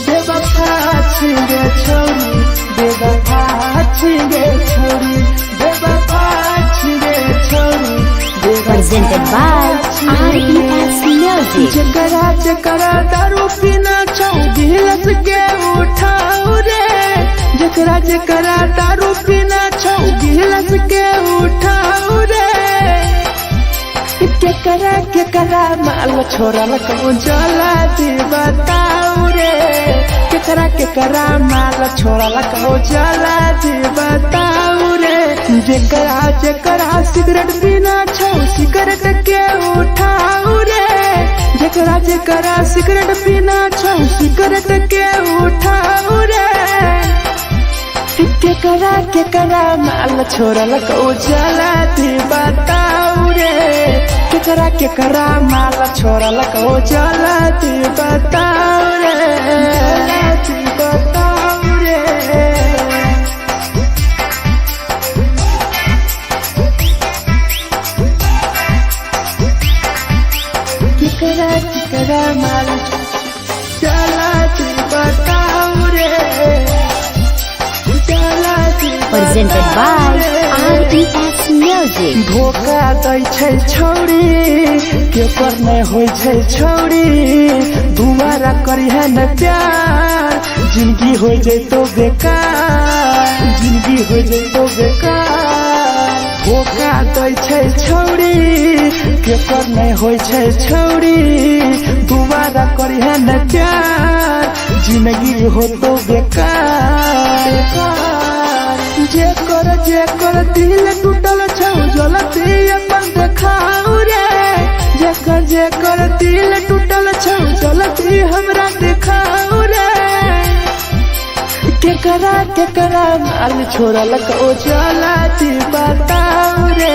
बेवफा छिगे छोरी, बेवफा छिगे छोरी, बेवफा छिगे छोरी। Presented by RES Music. जकरा जकरा दारू पीना छौ गिलस के उठाऊ रे, जकरा जकरा दारू पीना छौ गिलस के उठाऊ रे। केकरा केकरा माल छोड़ल कौन चला दी बताऊ रे, केकरा केकरा माल छोड़ल कौन चला दी बताऊ रे। जेकरा जेकरा सिगरेट पीना छौ सिगरेट के उठाऊ रे, जेकरा जेकरा सिगरेट पीना छौ सिगरेट के उठाऊ रे। केकरा केकरा माल छोड़ल कौ चला दी बताऊ रे, केकरा केकरा माल छोड़ल कौ चला दी बताऊ रे, दी बताऊ रे। केकरा केकरा माल चला दी बताऊ रे, चला दी। Presented by RES Music. धोखा दै छै छौरी, केकर नहि होइ छै छौरी, दुबारा करिहे न प्यार, जिंदगी हो जैतो बेकार, जिंदगी हो जैतो बेकार। धोखा दै छै छौरी, केकर नहि होइ छै छौरी, दुबारा करिहे न प्यार, जिंदगी होतो बेकार। जेकर जेकर दिल टूटल छौ जलती अपन देखाऊ रे, जेकर जेकर दिल टूटल छौ जलती हमरा देखाऊ रे। केकरा केकरा माल छोड़ल कौ चला दी बताऊ रे,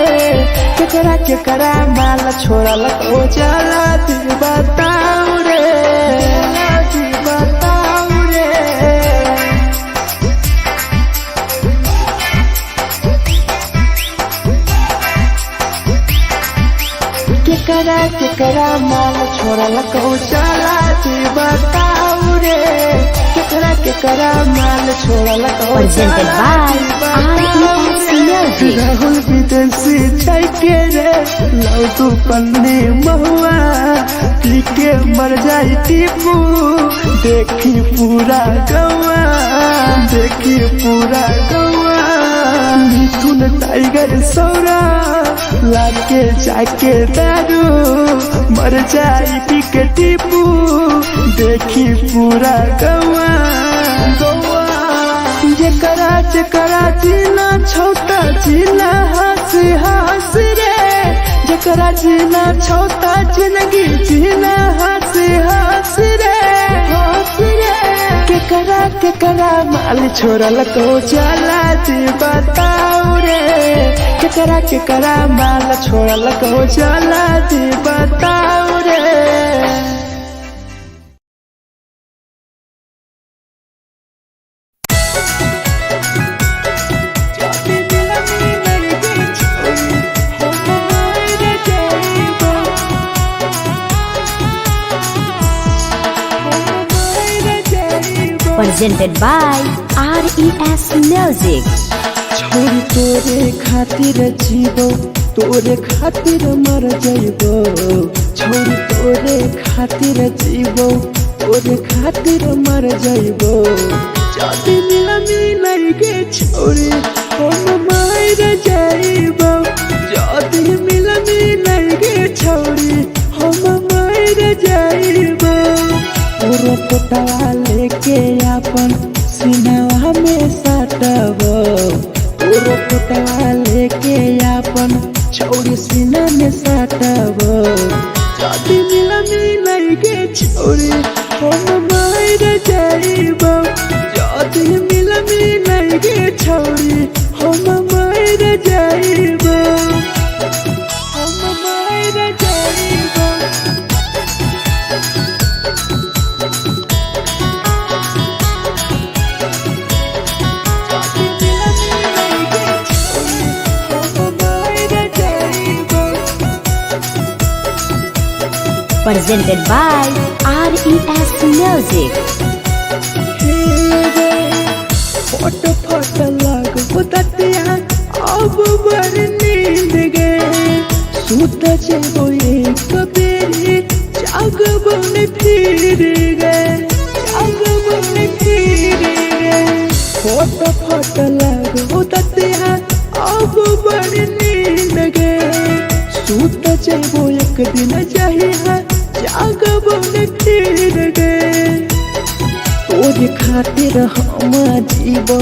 केकरा केकरा माल छोड़ल कौ चला दी बताऊ रे, दी बताऊ रे। केकरा केकरा माल छोड़ल कौ चला दी बताऊ रे, केकरा केकरा माल छोड़ल कौ Presented चला by दी बताऊ RES रे। Music. Rahul विदेशी जाके रे लव तू पन्नी महुआ, पी के मर जाई टीपू, देखी पूरा गौआ, देखी पूरा गौआ। मिथुन टाइगर सौरा लाके जाके दारू, मर जाई पी के टीपू, देखी पूरा गौआ गौआ। जेकरा जेकरा जीना छौता जीना हंस हंस रे, जेकरा जीना छौता जिंदगी जीना हंस हंस रे, हंस रे। केकरा केकरा माल छोड़ल कौ चला दी बताऊ रे, केकरा केकरा माल छोड़ल कौ चला दी बताऊ रे। Presented by RES Music. छोरी तोरे खातिर जीवो, तोरे खातिर मर जइबो, छोरी तोरे खातिर जीवो, तोरे खातिर मर जइबो। जदी मिलनी नहीं छोरी हम मर जइबो, जदी मिलनी नहीं छोरी हम मर जइबो। तोरो पोटवा लेके अपन सिनवा में सटबो, तोरो पोटवा लेके अपन छौरी सीना में सटबो। जदी मिलनी नहीं छोरी हम मर जइबो, जदी मिलनी नहीं छोरी हम मर जइबो, हम मर जइबो। जदी मिलनी नहीं छोरी Presented by RES Music. फट फट लागो दतिया अब बड़ नींद गे सुत जेबो एक बेरी जागबो ने फिर गे जागबो ने फिर गे फट फट लागो दतिया अब बड़ नींद गे सुत जेबो एक दिन जहिया जागबो ने फिर गे तोरे खातिर हम जीबो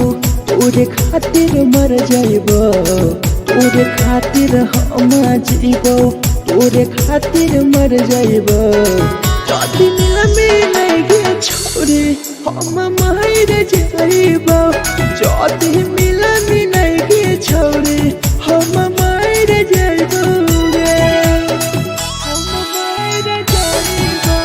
तोरे खातिर मर जाइबो तोरे खातिर हम जीबो तोरे खातिर मर जाइबो जदी मिल मिल छोरे हम मर जाइबो जदी मिल मिल छोरे हम मर जाइबो गे हम मर जाइबो।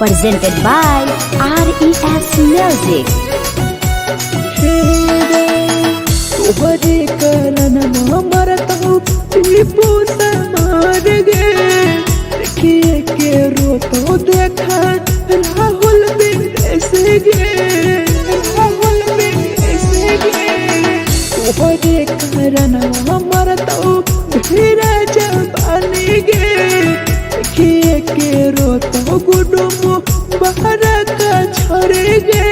Presented by RES Music. तोहरे कारण मरत टीपू मार गे देखिए के रोतो देखा राहुल बिंदेश गे राहुल बिंदेश गे तोहरे कारण मरत भीरा जबानी गे देखिए के रोतो गुडुम बाहर का छोड़े गे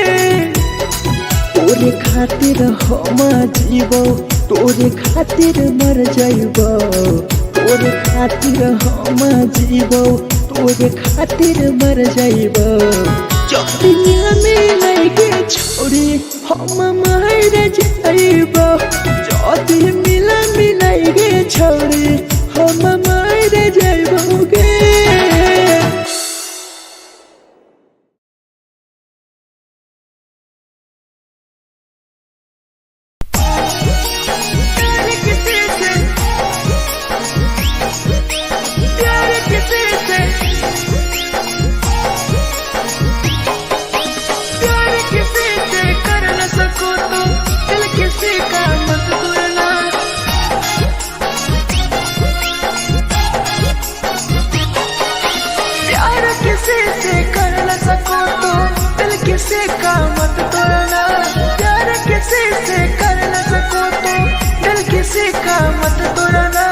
तोरे खातिर हम जीबो तोरे खातिर मर जाइबो तोरे खातिर हम जीबो तोरे खातिर मर जाइबो जदी मिल मिल के छोरी हम मर जाइबो जदी मिल मिल के छोरी हम मर जाइबो गे। प्यार किसी से प्यार किसी से प्यार किसी से कर न सको तो दिल किसी का मत तोड़ना। प्यार किसी से कर न सको तो दिल किसी का मत तोड़ना। प्यार किसी से कर न सको तो दिल किसी का मत तोड़ना।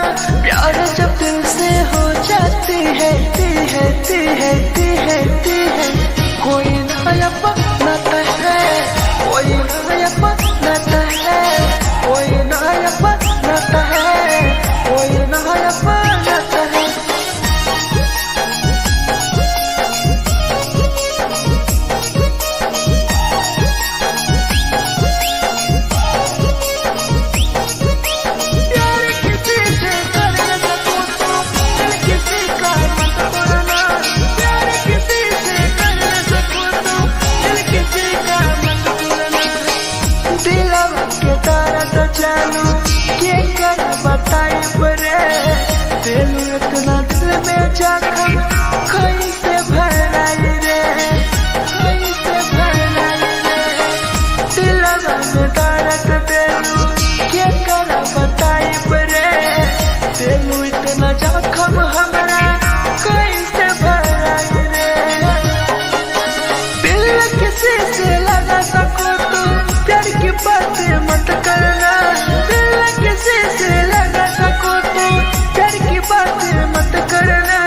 प्यार जब दिल से हो जाती है ती है ती है ती है ती है कोई ना अपनाता है कोई ना अपनाता है कोई ना अपनाता है कोई ना अपनाता है। प्यार किसी से कर न सको तो दिल किसी का मत तोड़ना। प्यार किसी से कर न सको तो दिल किसी का मत तोड़ना। दिलवा के दर्द जानू के कर बताई परे दिल इतना दिल में जख्म कैसे भराई रे कैसे भराई रे दिलवा में दर्द देलू के कर बताई परे दिल इतना जख्म हमरा कैसे भराई रे। दिल किसी से लगा सको तो प्यार की बातें मत करना। दिल किसी से लगा सको तो प्यार की बातें मत करना।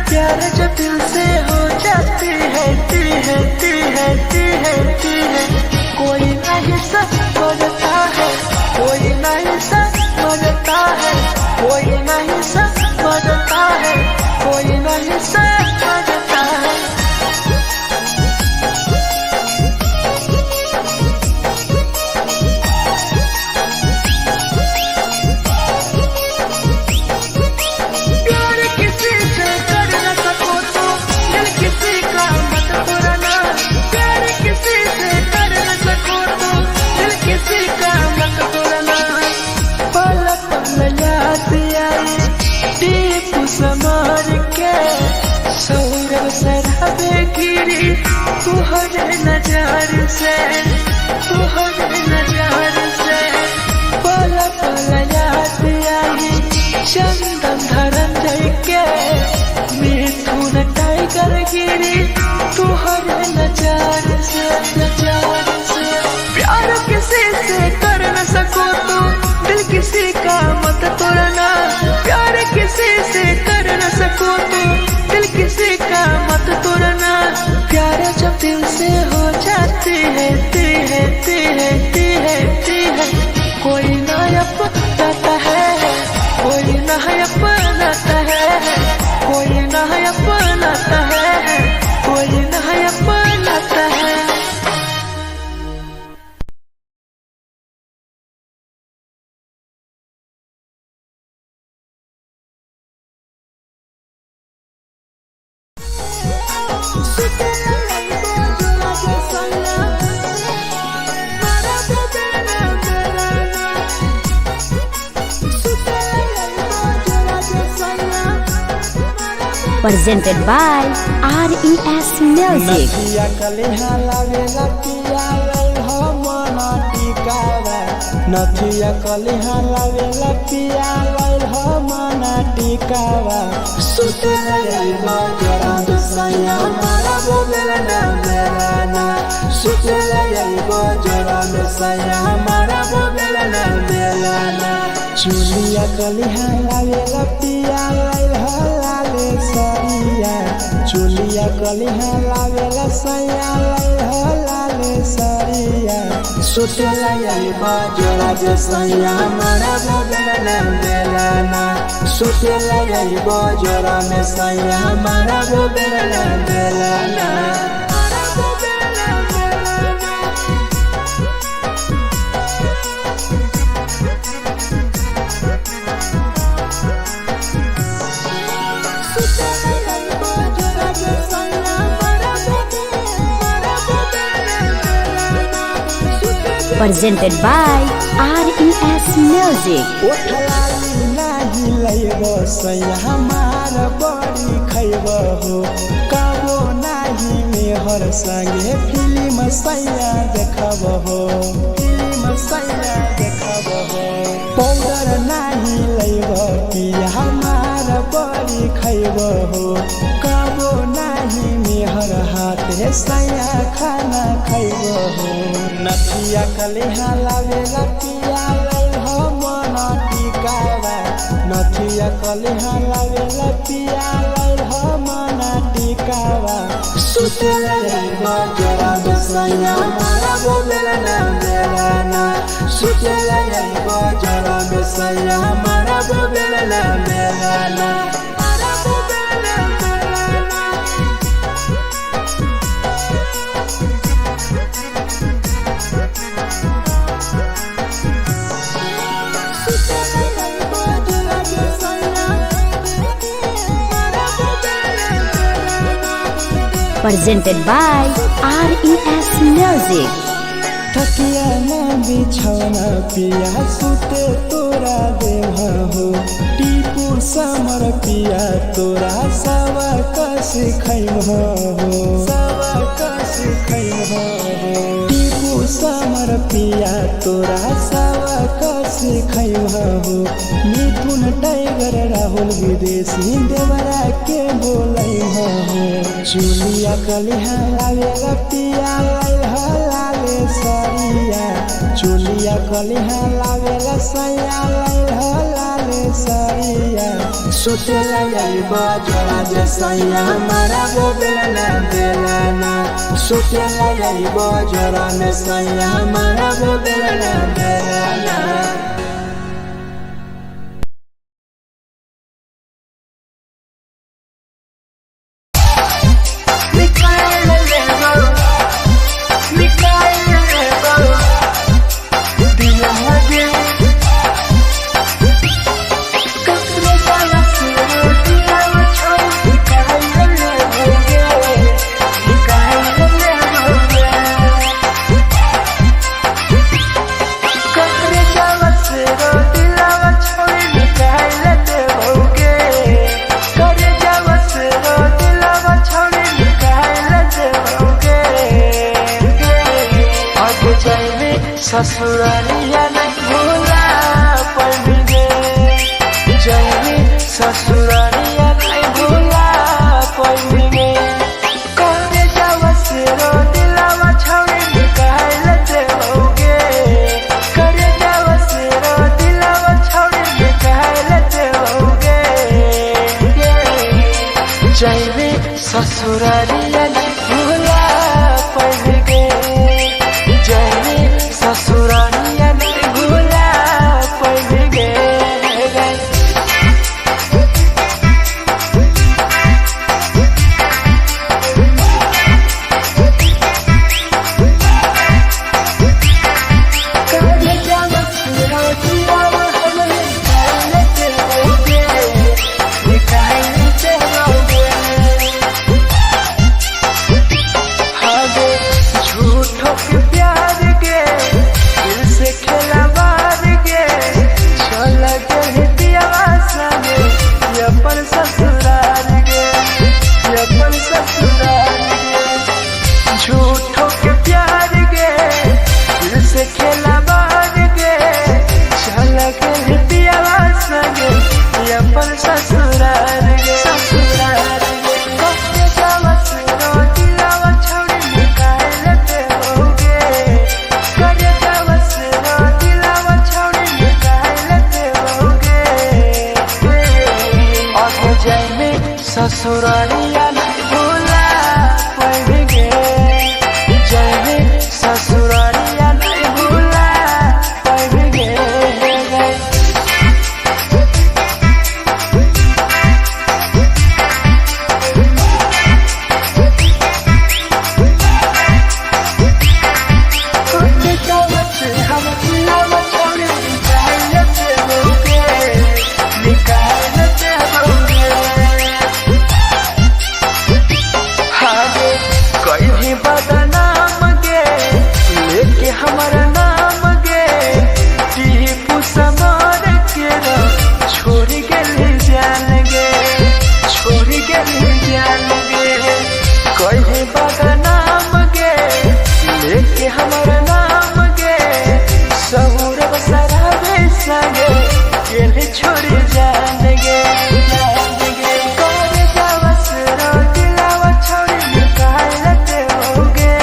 प्यार जब दिल से तुहरे नजर से, तुहरे नजर से। पल पल याद आई चंदन धरन जय के, मिथुन टाइगर गिरी तुहरे नजर से, नजर से। प्यार किसी से कर न सको तो दिल किसी का मत तोड़ना, प्यार किसी से कर न सको तो दिल किसी का मत तोड़ना। प्यार जब दिल से हो जाती है, ती है, ती है, ती है, ती है, कोई ना अपनाता है, कोई ना अपनाता है, कोई ना अपनाता है, कोई ना अपनाता है। Presented by RES Music. नथिया कलेहा लावेला पिया लई हो मन टिकावा, नथिया कलेहा लावेला पिया लई हो मन टिकावा। सुतेला आइबो जरा दुसैया मारा बोलेला ना मेरा ना, सुतेला आइबो जरा दुसैया मारा बोलेला ना मेरा ना। चुलिया कलेहा लावेला पिया लई हो लाले सरिया, चुलिया कलिहा लावेला सैया लाई हो लाले सरिया। सुतेला आइबो जोड़ा जे सैया मारा बोलेला बेला ना, सुतेला आइबो जोड़ा में सैया मारा बोलेला बेला ना। Presented by RES Music. ओठलाली नाही लैब सैया हमार बड़ी खैब हो, कबो नाही मेहर संगे फिल्म सैया देखब हो, फिल्म सैया देखब हो। पाउडर नाही लैब पिया हमार बड़ी खैब हो, कबो नाही मेहर हाथे सैया खाना खैब हो। नथिया कलेहा लावेला पिया लाई हो मन टिकावा, नथिया कलेहा लावेला पिया लाई हो मन टिकावा। सुतेला आइबो जोड़ा बेसैया मारा बोलेला ना मेरा ना, सुतेला आइबो जोड़ा बेसैया मारा बोलेला ना मेरा ना। Presented by RES Music. थकिया ना बिछौना पिया सुते तोरा देह हो, टीपू समर पिया तोरा सवा कस खैम हो, सवा कस खैम हो। टीपू समर पिया तोरा सवा कस खैम हो, मिथुन टाइगर राहुल विदेशी देवरा के बोलै हो। चुलिया कलिहा लावेला पिया लाई हो लाले सरिया, चुलिया कलिहा लावेला सैया लाई हो लाले सरिया। सुतेला आइबो जोड़ा जे सैया मारा बोलेला बेला ना, सुतेला आइबो जोड़ा में सैया मारा बोलेला बेला ना। आगे जाइबे ससुरारिया नहीं भूला पैबे, जाइबे ससुरारिया नहीं भूला पैबे। करे जावा से रो दिलावा छौड़ी निकाल देवोगे, करे जावा से रो दिलावा छौड़ी निकाल देवोगे। जाइबे ससुरारिया नहीं भूला पैबे, जाइबे ससुरारिया नहीं भूला पैबे। करे जावा से रो दिलावा हमरे निकाल देवोगे, निकाल देवोगे। आगे झूठों के प्यार के दिल से खेला मार के चल गए पियावा संगे ये अपन ससुराल गे, ये अपन ससुराल गे। झूठों के प्यार के दिल से खेला मार के चल गए पियावा संगे ये अपन ससुराल गे, ससुराल गे। कहे जावा से रोटिलावा छौड़ी निकाल देवोगे, करे जावा से रोटिलावा छौड़ी निकाल देवोगे। आगे जाइबे ससुरारिया नहीं भूला पैबे, जाइबे ससुरारिया नहीं भूला पैबे। करे जावा से हम दिलावा छौड़ी निकाल देवोगे, निकाल देवोगे। आगे कोई भी बदनाम गे लेके हमारा नाम गे, टीपू समार के रो छोड़ के ले जान गे, छोड़ के ले जान गे। कोई भी बदनाम गे लेके हमारा नाम गे, सहूर बसरा संगे के छोड़ जान गे, जान गे। करे जावा से रोटिलावा छौड़ी निकाल देवोगे,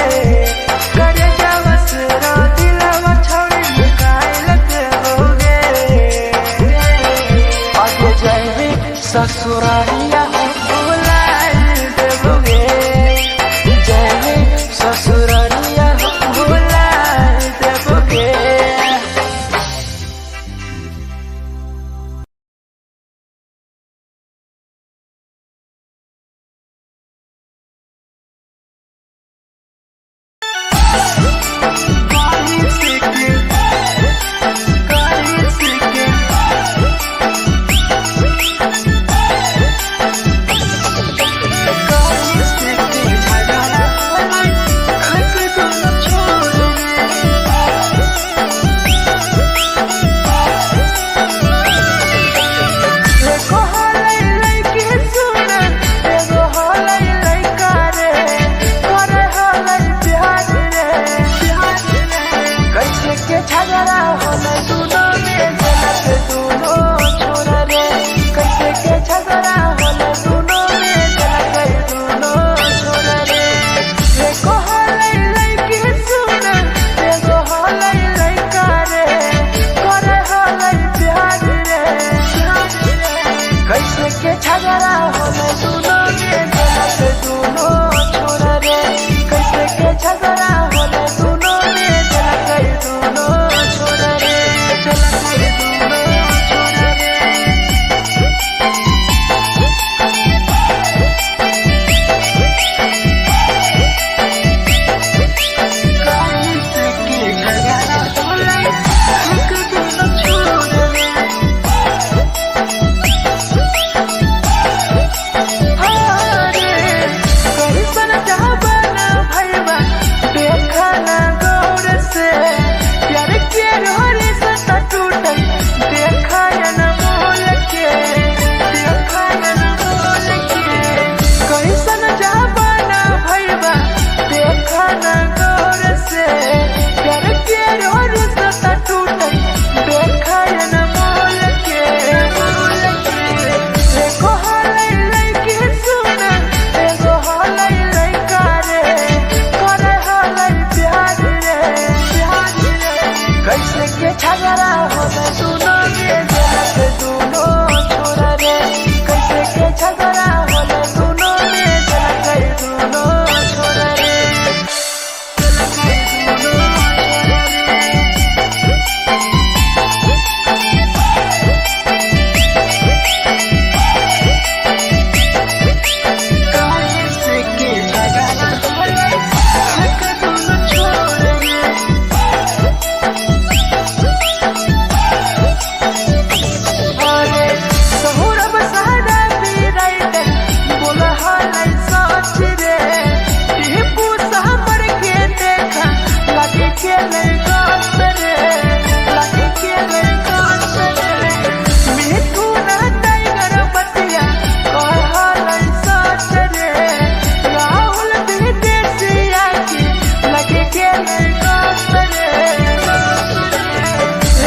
करे जावा से रोटिलावा छौड़ी निकाल देवोगे। आगे जाइबे ससुरारिया भुला देवोगे, जाइबे ससुरारिया भुला देवोगे। झगड़ा होले दुनो में जनक दुनो छोरा रे, कैसे के झगड़ा होले दुनो में जनक दुनो छोरा रे। एगो होले लइकी सुन, एगो होले लइका रे, करे होले प्यार रे, कैसे के झगड़ा होले दुनो में जनक दुनो छोरा रे, कैसे के झगड़ा होले दुनो में जनक दुनो छोरा रे। के लड़का रे, लगे के लड़का रे। मिथुन टाइगर बतिया कहलै सच रे, राहुल विदेशिया के लगे के लड़का रे।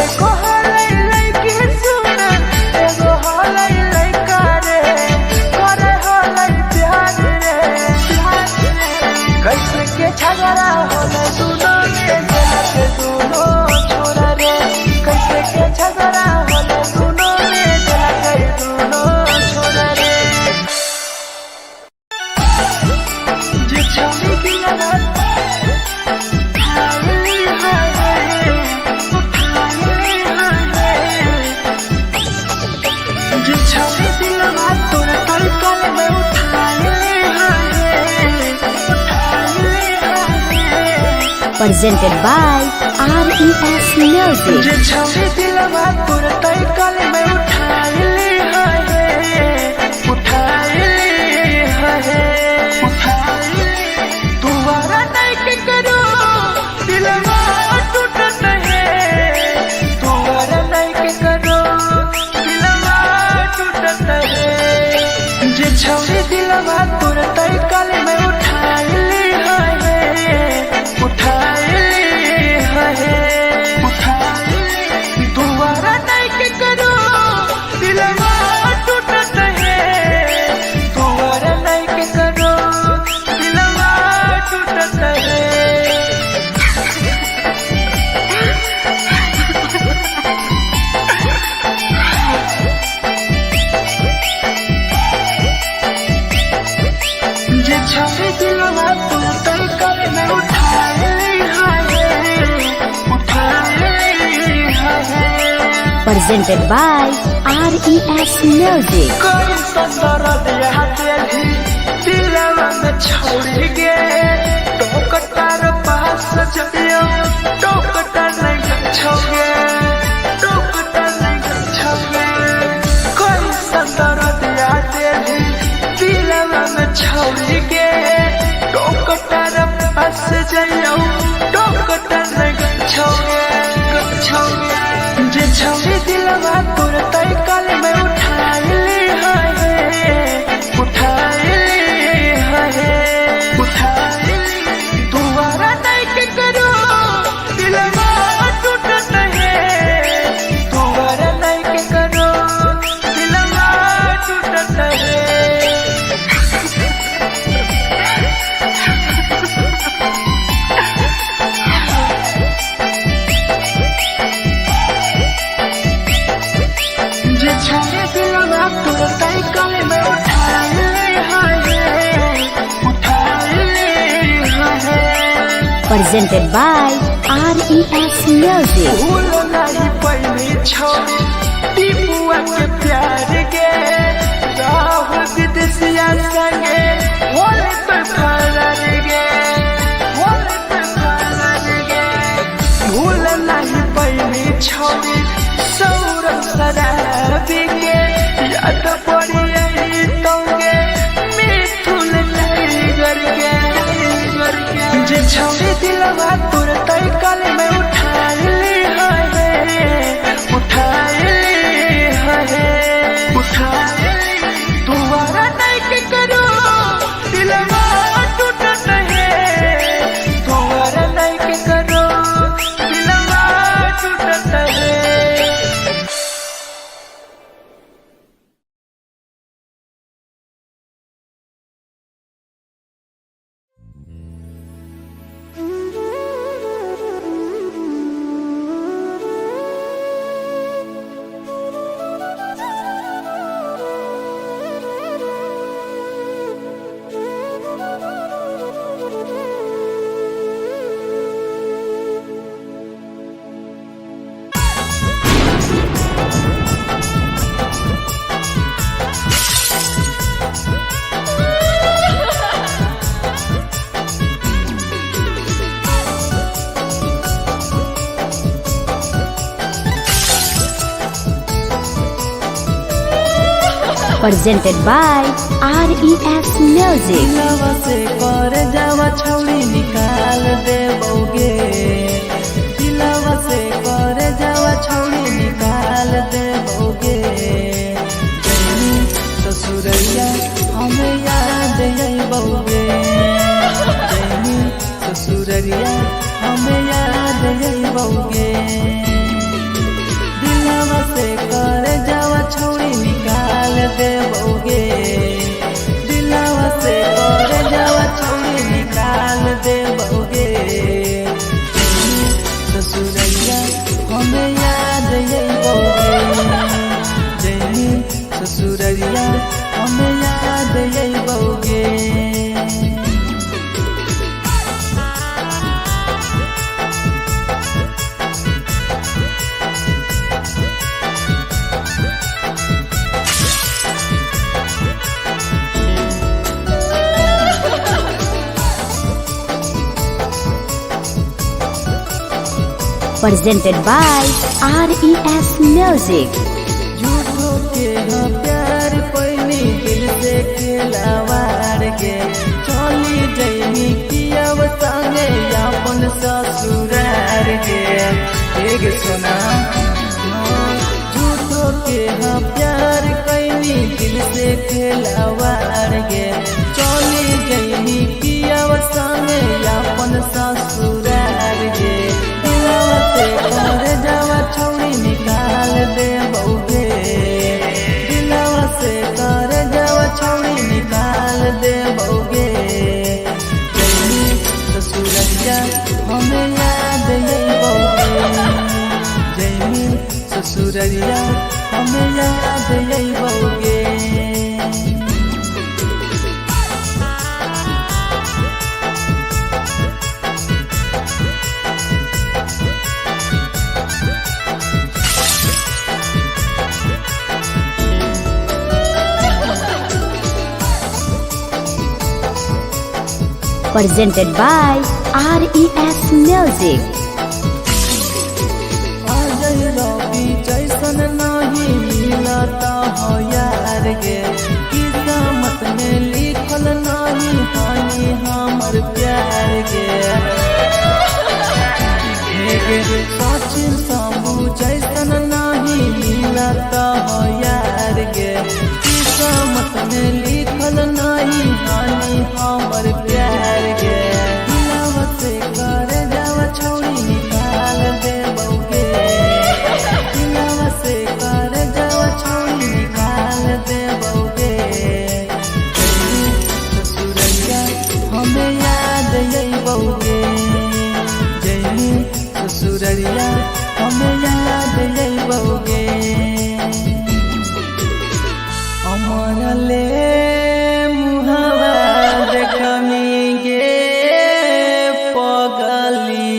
एगो हलै लड़की सुन, एगो हलै लड़का रे, करे हलै प्यार रे। कैसे के झगड़ा होलै दुनो में, के दुनो छोरा रे। कैसे के झगड़ा होलै दुनो में, के दुनो छोरा रे। जे छौरी दिलवा उठाइली हाय, उठाइली हाय। जे छौरी दिलवा तोरा तल में उठाइली हाय, उठाइली हाय। Presented by RES Music. जे छौरी दिलवा तोरा तल में उठाइली हाय, उठाइली हाय, उठाइली। तुम्हारा नहीं के करो दिलवा टूटत है, तुम्हारा नहीं के करो दिलवा टूटत है। जे छौरी दिलवा तोरा तल में उठाइली हाय, उठाइली हाय, उठाइली। तुम्हारा नहीं के करो दिलवा टूटत है, तुम्हारा नहीं के करो दिलवा टूटत है। जे छौरी दिलवा तोरा तल में उठाइली हाय, उठाइली हाय। Presented by RES Music. कोई दर्द यहाँ तेरी दिलवा में छोड़ गे, टोकटार पास जबियो टोकटार नहीं छोगे, टोकटार नहीं छोगे। कोई दर्द यहाँ तेरी दिलवा में छोड़ गे, टोकटार पास जइयो टोकटार नहीं छोगे, छोगे। जे छौरी दिलवा तोरा तल में उठाइली हाय, उठाइली हाय, उठाइली। तुम्हारा नहीं के करो दिलवा टूटत है, तुम्हारा नहीं के करो दिलवा टूटत है। जे छौरी दिलवा तोरा तल में उठाइली हाय, उठाइली हाय। Presented by RES Music. भूल नहीं पैली छौरी टीपुआ के प्यार गे, राहुल विदेशिया संगे होले पे फरार गे, होले पे फरार गे। भूल नहीं पैली छौरी सौरभ शराबी के, याद पड़ी आई तोगे मिथुन टाइगर के, टाइगर के। जे छौरी दिलवा तोरा तल में उठाइली हाय, उठाइली हाय, उठाइली। तुम्हारा नहीं के करो दिलवा टूटत है, तुम्हारा नहीं के करो दिलवा टूटत है। Presented by RES Music. दिलवा से कर जावा छौड़ी निकाल दे बौगे। अइबौगे। दिलवा से कर जावा छौड़ी निकाल देबौगे। दिलवा से कर जावा छौड़ी निकाल देबौगे। ससुरैया हमें याद अइबौगे। जैनी ससुरैया हमें याद अइबौगे। Presented by RES Music. झूठो के हम प्यार पैनी दिल से खेलावार के चली जैनी किया संगे अपन ससुरार के। एक सुना झूठो के हम प्यार कैनी दिल से खेलावार के चली जैनी किया संगे अपन ससुरार के। दिलवा से कर जावा छौड़ी निकाल दे बौगे। दिलवा से कर जावा छौड़ी निकाल दे बौगे। जैनी ससुरैया हमें याद अइबौगे। जैनी ससुरैया हमें याद अइबौगे। Presented by RES Music. Ajay रवि जैसन नहीं मिलता हो यार गे। किस्मत में लिखल नहीं हानि हमर प्यार गे। हे गे सचिन शंभू जैसन नहीं मिलता हो यार गे। किस्मत में लिखल नहीं हानि हमर प्यार गे। दिलवा से कर जावा छौड़ी निकाल दे बौगे। दिलवा से कर जावा छौड़ी निकाल दे बौगे। ससुरैया हमें याद अइबौगे। जैनी ससुरैया हमें याद अइबौगे। अमर ले मुहावा देखमी गे पगली।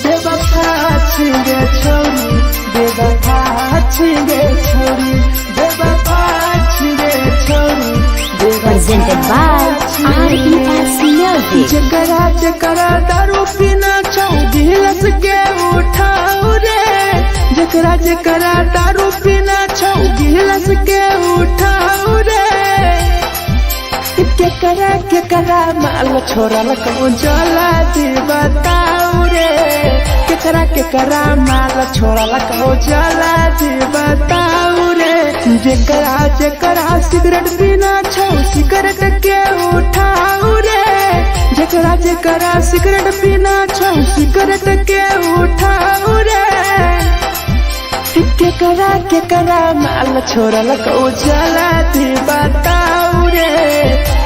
बेवफा छिगे छोरी, बेवफा छिगे छोरी, बेवफा छिगे छोरी। Presented by RES Music. जकरा जकरा दारू पीना छौ गिलस के उठाऊ रे। जकरा जकरा दारू पीना छौ गिलस के उठाऊ रे। केकरा केकरा माल छोड़ल कौन जला दी बताऊ रे। केकरा केकरा माल छोड़ल कौन जला दी बताऊ रे। जेकरा जेकरा सिगरेट पीना छौ सिगरेट के उठाऊ रे। जेकरा जेकरा सिगरेट पीना छौ सिगरेट के उठाऊ रे। केकरा केकरा माल छोड़ल कौ जला दी बताऊ रे।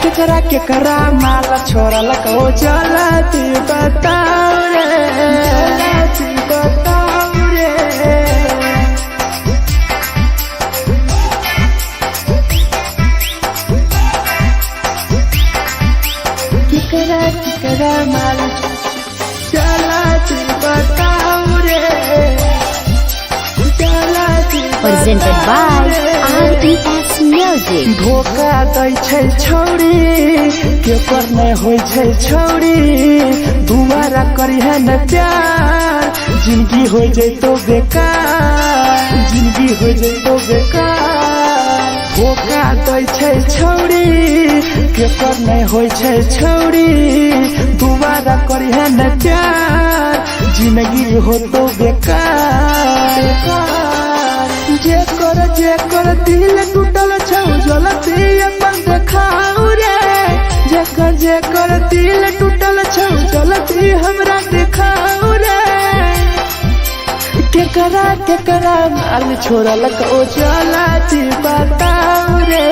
केकरा केकरा माल छोड़ल कौ जला दी बताऊ रे। जला दी बताऊ रे। केकरा केकरा माल जला दी बताऊ रे। जला दी Presented by RES Music. धोखा दै छै छौड़ी केकर नहि होइ छै छौड़ी। दुबारा करिहे न प्यार जिंदगी हो जैतो बेकार। जिंदगी हो जैतो बेकार। धोखा दै छै छौड़ी केकर नहि होइ छै छौड़ी। दुबारा करिहे न प्यार जिंदगी हो तो बेकार। जेकर जेकर दिल टूटल छौ जलती अपन देखाऊ रे, जेकर जेकर दिल टूटल छौ जलती हमरा देखाऊ रे। केकरा केकरा माल छोड़ल को चला जी बताऊ रे,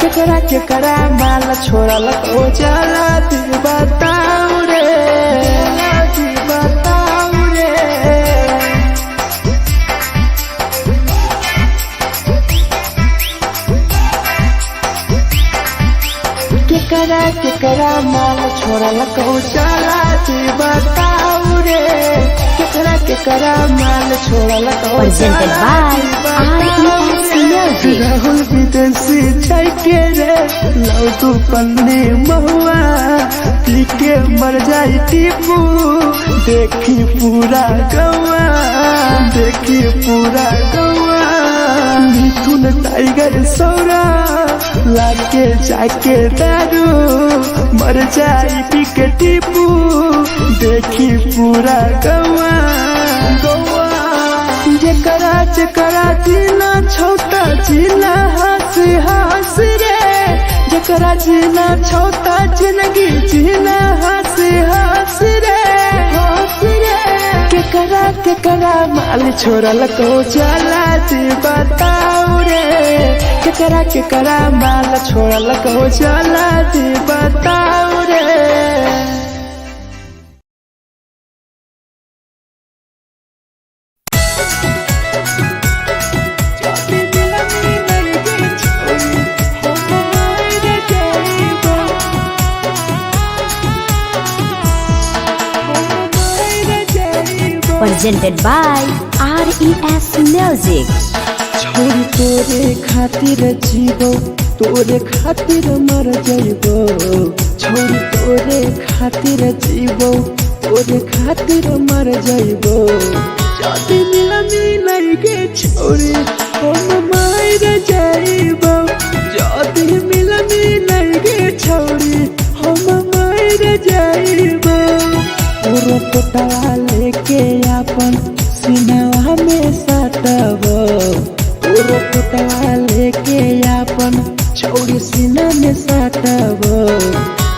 केकरा केकरा माल छोड़ल को चला जी बताऊ रे, जी बताऊ रे। केकरा केकरा माल छोड़ल को चला जी बताऊ रे, केकरा केकरा माल छोड़ल को Presented by RES Music. Rahul विदेशी जाके रे लव तू पन्ने महुआ पी के मर जाई टीपू, देखी पूरा गौआ, देखी पूरा गौआ। मिथुन टाइगर सौरा लाके जाके दारू मर जाई पी के टीपू, देखी पूरा गौआ गौआ। जेकरा जेकरा जीना छौता जीना हंस हंस रे, जेकरा जीना छौता जिंदगी जीना हंस हंस रे, हंस रे। केकरा केकरा माल छोड़ल को चला जी बताऊ रे, केकरा केकरा माल छोड़ल को चला जी बताऊ रे। Presented by RES Music. छोरी तोरे खातिर जीवो, तोरे खातिर मर जाइबो, छोरी तोरे खातिर जीवो, तोरे खातिर मर जाइबो। जदी मिलनी लगे छोरी हम मर जाइबो, जदी मिलनी लगे छोरी हम मर जाइबो। तोरो पोटवा लेके अपन सिनवा में सटबो, तोरो पोटवा लेके अपन छौरी सीना में सटबो।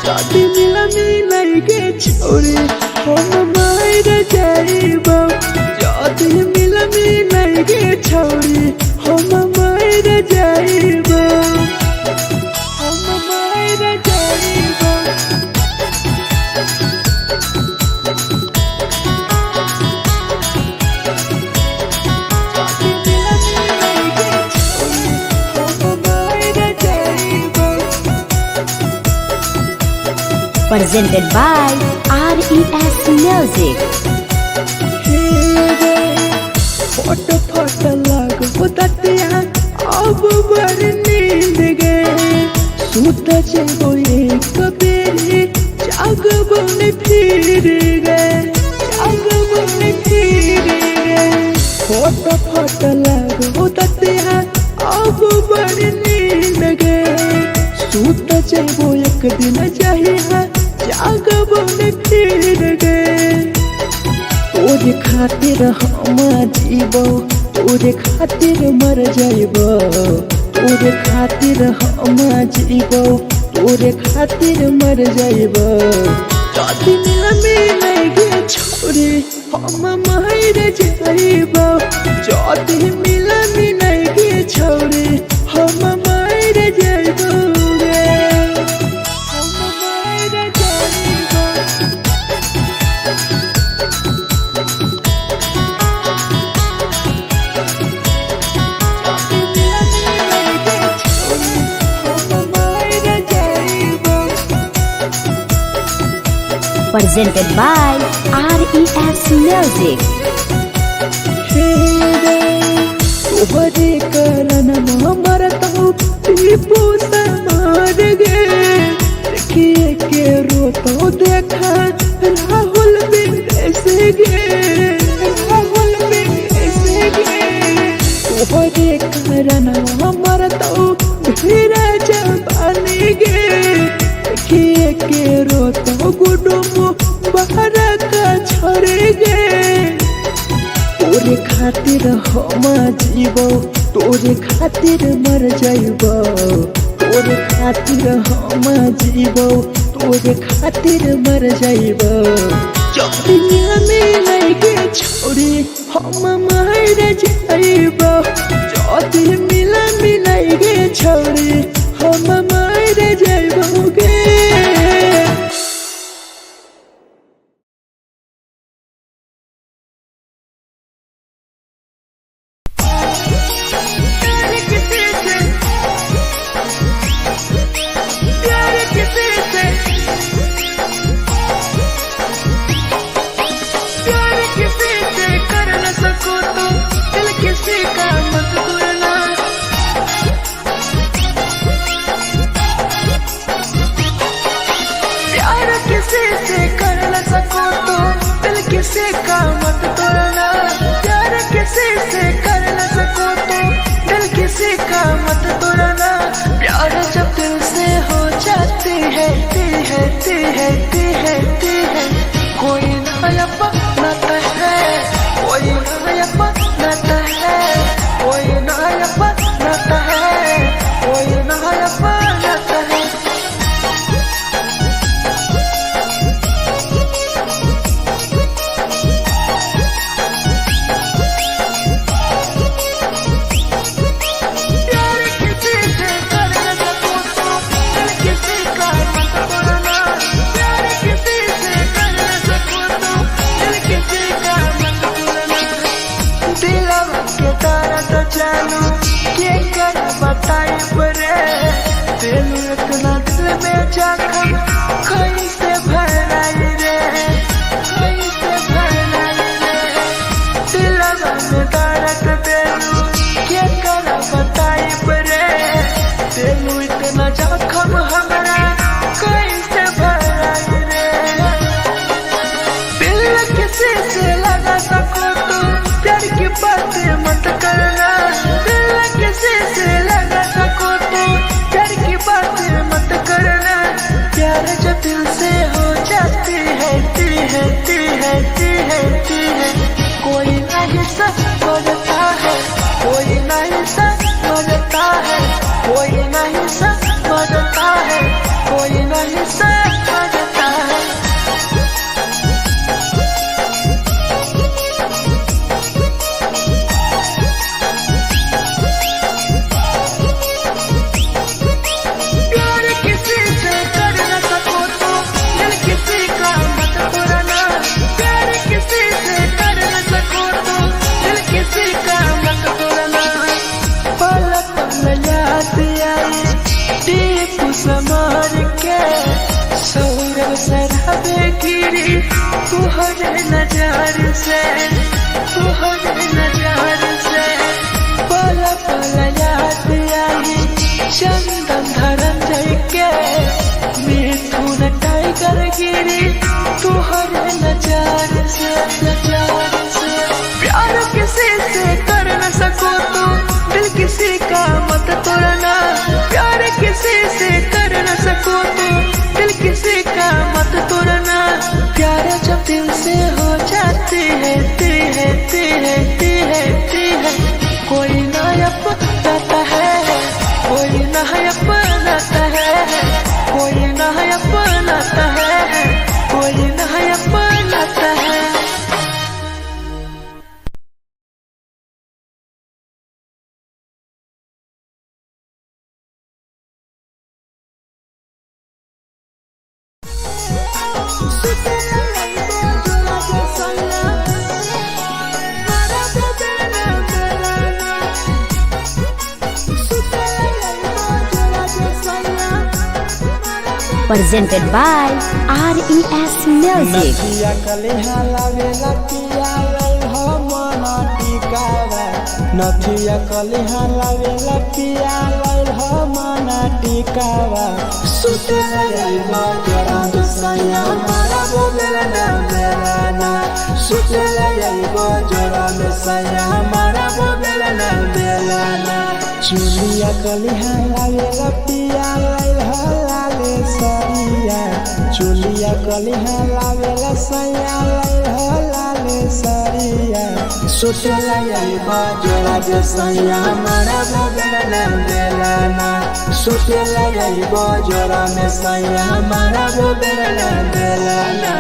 जदी मिलनी लगे छौरी हम मर जाइबो, जदी मिलनी लगे छौरी हम मर जाइबो, हम मर जाइबो। Presented by RES Music. Photo photo लगबो दतिया अब बड़ नींद गे, सुत जेबो एक बेरी जागबो ने फिर गे, जागबो ने फिर गे। फोटो फोटो लगबो दतिया अब बड़ नींद गे, सुत जेबो एक दिन जहिया जागबो ने फिर गे। तोरे खातिर हम जीबो, तोरे खातिर मर जाइबो, तोरे खातिर हम जीबो, तोरे खातिर मर जाइबो। जदी मिलनी लगे छोरी हम मर जाइबो, जदी मिलनी लगे छोरी हम मर जाइबो रे, हम मर जाइबो। Presented by RES Music. तोहरे कारण मरतौ टीपू मार गे, देखिए के रोतो देखा राहुल बिंदेश गे, राहुल बिंदेश गे। तोहरे कारण मरतौ धीरज बानी गे, देखिए के रोतो गुडुम बाहर का छोड़ गे। खातिर हम जीवो, तोरे खातिर मर जाइबो। तोरे खातिर हम जीवो, तोरे खातिर मर जाइबो। चोरिया में के छोरी हम मर जाइबो। चोरी मिला मिलाई गे छोरी हम मर जाइबो गे। किसी का मत तोड़ना, प्यार किसी से कर न सको तो दिल किसी का मत तोड़ना। प्यार जब दिल से हो जाती है ती है ती है ती है ती है, कोई ना अपनाता है, कोई ना अपनाता है, कोई ना अपनाता है, कोई ना अपनाता है। के कर बताई परे दिल इतना दिल में जख्म कैसे भराई रे, कैसे भराई रे। दिल में दर्द दिलू के कर बताई परे दिल इतना जख्म हमरा कैसे भराई रे। दिल किसी से लगा सको तो प्यार की बातें मत करना, दिल किसी से लगा सको तो प्यार की बातें मत करना। प्यार जो दिल से हो जाती है ती है ती है ती है ती है, कोई नहीं समझता है, कोई नहीं समझता है, कोई नहीं समझता है, कोई नहीं समझता है। तुहरे नजर से, तुहरे नजर से पल पल याद आई चंदन धरम जय के मिथुन टाइगर गिरी तुहरे नजर से, नजर से। प्यार किसी से कर न सको तो दिल किसी का मत तोड़ना, प्यार किसी से कर न सको तो दिल किसी का मत तोड़ना। प्यार जब दिल से हो जाती है ती है ती है ती है ती है, कोई ना अपनाता है, कोई ना अपनाता है, कोई ना अपनाता है, कोई ना अपनाता है। Presented by RES Music. नथिया कलेहा लावेला पिया लई हो मन टिकावा, नथिया कलेहा लावेला पिया लई हो मन टिकावा। सुते लई जोरा दुसैया मारा बोलेला ना मेरा ना, सुते लई जोरा दुसैया मारा बोलेला ना मेरा ना। चुलिया कलेहा लावेला पिया लई हो लाले सरिया, चुलिया कलिहा लावेला सैया लई हो लाले सरिया। सुतेला आइबो जोड़ा जे सैया मारा बेलना बेलना सुतेला आइबो जोड़ा में सैया मारा बेलना बेलना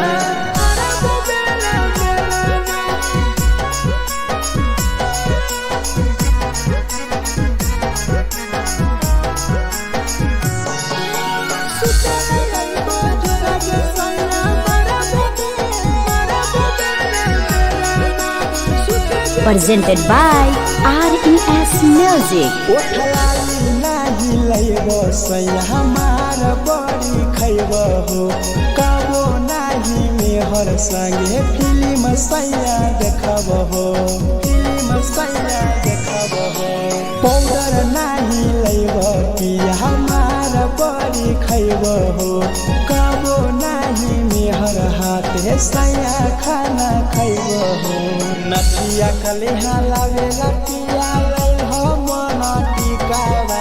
Presented by RES Music. ओठलाई नाही लैब सैया हमार बड़ी खैब हो कबो नाही मेहर संगे फिल्म सैया देखब हो फिल्म सैया देखब हो पाउडर नाही लैब पिया हमार बड़ी खैब हो कबो नाही मेहर हाथे सैया खाना खैब हो नथिया कलेहा लावेला पिया लै हो मन टिकावा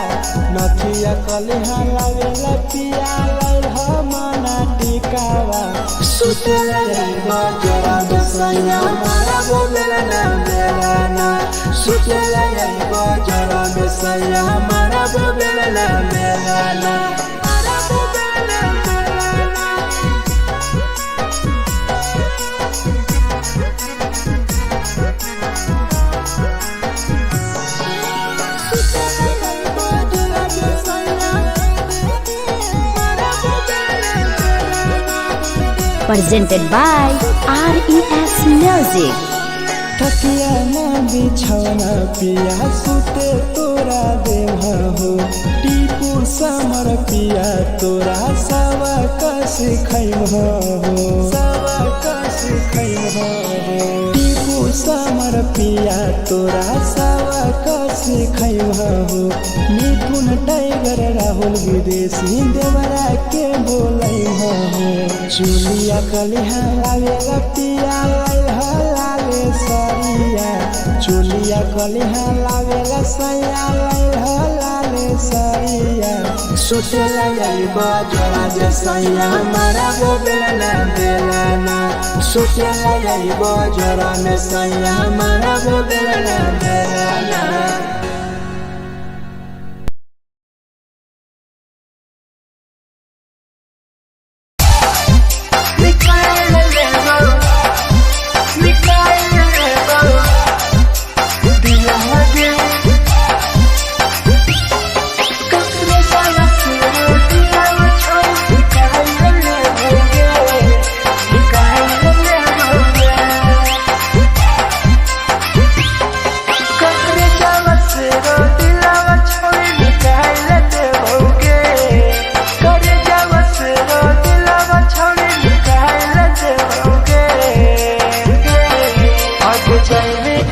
नथिया कलेहा लावेला पिया लै हो मन टिकावा सुतेला आइबो जोरा बेसैया मारा बेलना बेलना सुतेला आइबो जोरा बेसैया मारा बेलना बेलना मारा बेलना बेलना Presented by RES Music. तकिया ना बिछौना पिया सुते तोरा देह हो टीपू समर पिया तोरा सावा कस खैम हो सावा कस खैम हो टीपू समर पिया तोरा सावा कस खैम हो मिथुन टाइगर राहुल विदेशी देवरा के बोलै हो चुलिया कलिहा लावेला पिया लाले सरिया चुलिया कलिहा लावेला सैया लाले सरिया सुतेला आइबो जोड़ा जे सैया मारा बेलना बेलना सुतेला आइबो जोड़ा में सैया मारा बेलना बेलना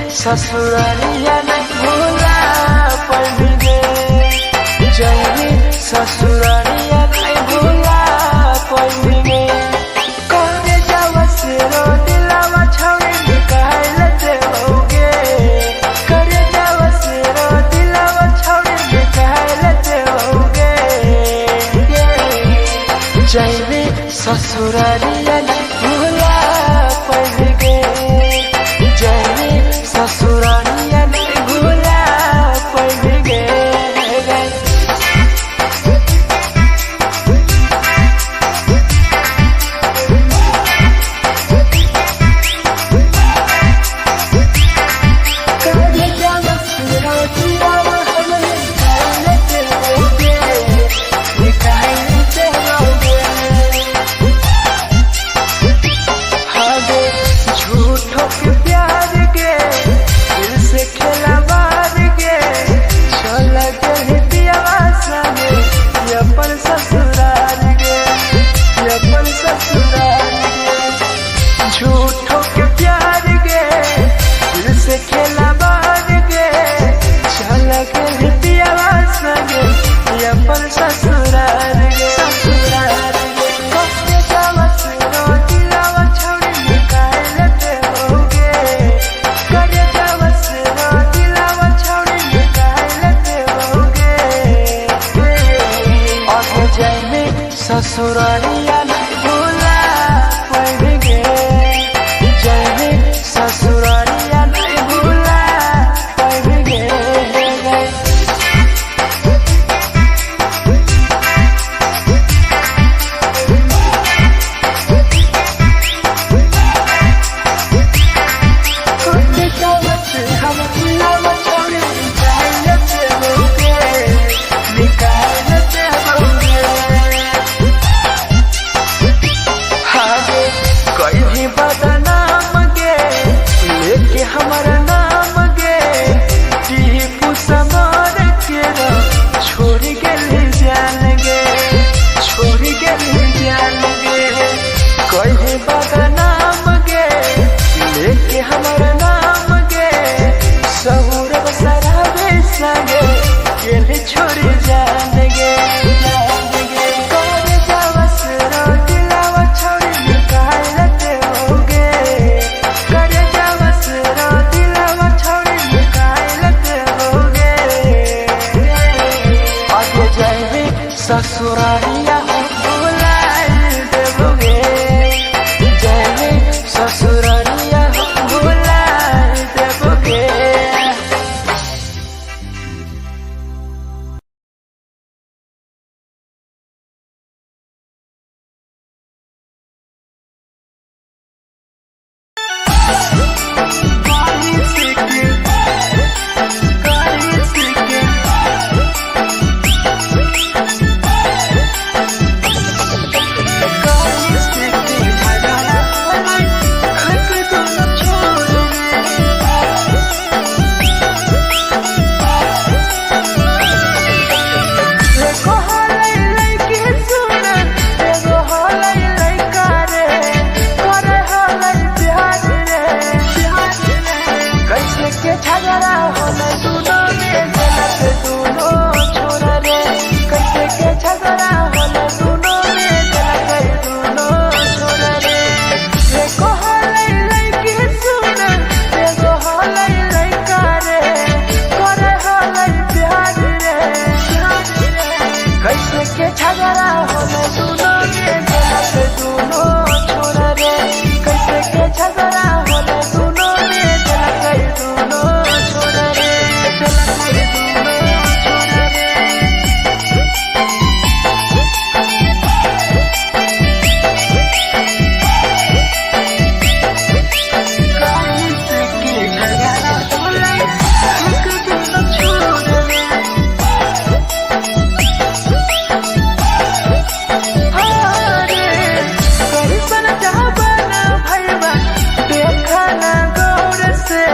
ससुरालिया नहीं भूला पड़गे जैवी ससुरालिया नहीं भूला पड़गे करे जावा से रोटी लावा छौड़ी निकाल देवोगे करे जावा से रोटी लावा छौड़ी निकाल देवोगे जैवी ससुरालिया नहीं भूला पड़गे जैवी ससुरालिया नहीं भूला पड़ गए। से हम दिलवा छोड़ी निकाल देबोगे, निकाल देबोगे। हागे कोई भी बदनाम गे, लेके हमारा नाम गे, टीपू समार के छोड़ गेली जान गे, छोड़ गेली जान गे। कोई भी बदनाम गे, लेके हमारा नाम गे, सहूर बसरावे संगे गेली छोड़ जान गे, जान गे। कर जावस दिलावा छोड़ी निकाल देबोगे, कर जावस दिलावा छोड़ी निकाल देबोगे। आगे जाइबे ससुरालिया भुलाइल देबोगे, जाइबे ससुरालिया भुलाइल देबोगे। कैसे के झगड़ा होले दुनो में जनक दुनो छोरा रे, कैसे के झगड़ा होले दुनो में जनक दुनो छोरा रे। एको होले लइकी सुन, एगो होले लइका रे, करे होले प्यार रे। कैसे के झगड़ा होले दुनो में जनक दुनो छोरा रे, कैसे के झगड़ा होले दुनो में जनक दुनो छोरा रे, जनक दुनो छोरा रे। कैसे के झगड़ा होले दुनो छोरा रे। हारे कैसन जहाना भैया देखा ना गौर से,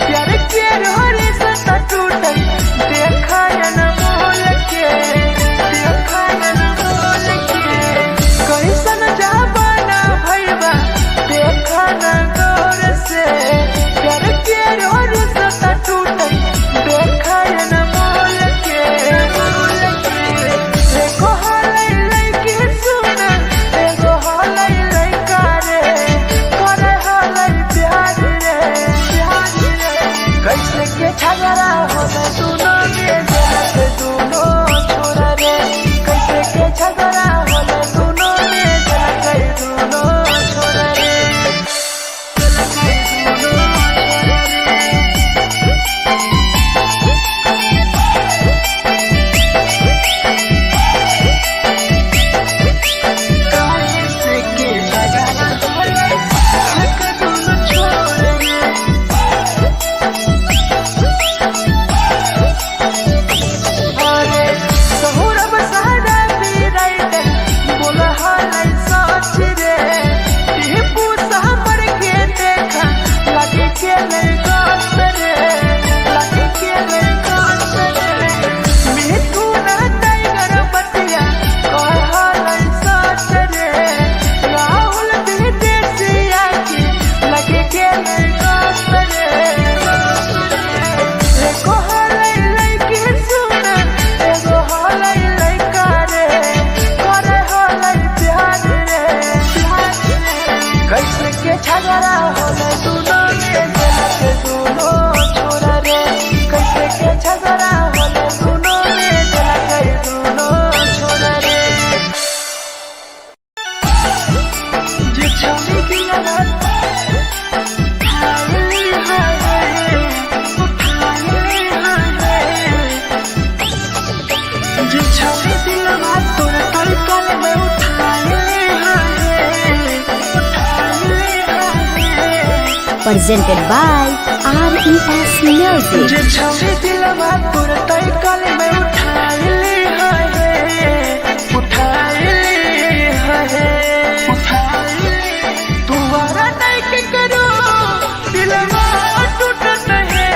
प्यार के रोरी से टूटल देखा न मोल के, देखा न मोल के। कैसन जहाना भैया देखा ना गौर से, प्यार के रोरी से टूटल देखा न मोल के, मोल के। एको होलै लइकी सुन, एगो होलै लइका रे, करे होलै प्यार रे, प्यार रे। कैसे के झगड़ा होलै दुनो में जनक दुनो छोरा रे, कैसे के झगड़ा होलै दुनो में जनक दुनो छोरा रे, जनक दुनो छोरा रे। कैसे के झगड़ा होलै जनक दुनो छोरा रे। अरे सहुरब सहरा बीराइट बोल हालै सच रे, टीपू सहमर के देखा लगे के ले गास रे, लगे के ले गास रे। मिठू ना टाइगर बतिया कह हालै सच रे, राहुल विदेशिया की लगे के ले गास रे। एको होलै लइकी सुन, एगो होलै लइका रे, करे होलै प्यार रे, प्यार रे। कैसे के झगड़ा होलै दुनो में जनक दुनो छोरा रे, कैसे के झगड़ा होलै दुनो में जनक दुनो छोरा रे। जे छोड़ी दिलवा उठाइली हाय, उठाइली हाय। जे छोड़ी दिलवा तोरा कल कल में उठाइली हाय, उठाइली हाय। Presented by RES Music. जे छौरी दिलवा तुरतै कल में उठाइली है, उठाइली है, उठाइली। दोबारा नहीं के करो दिलवा टूटत है,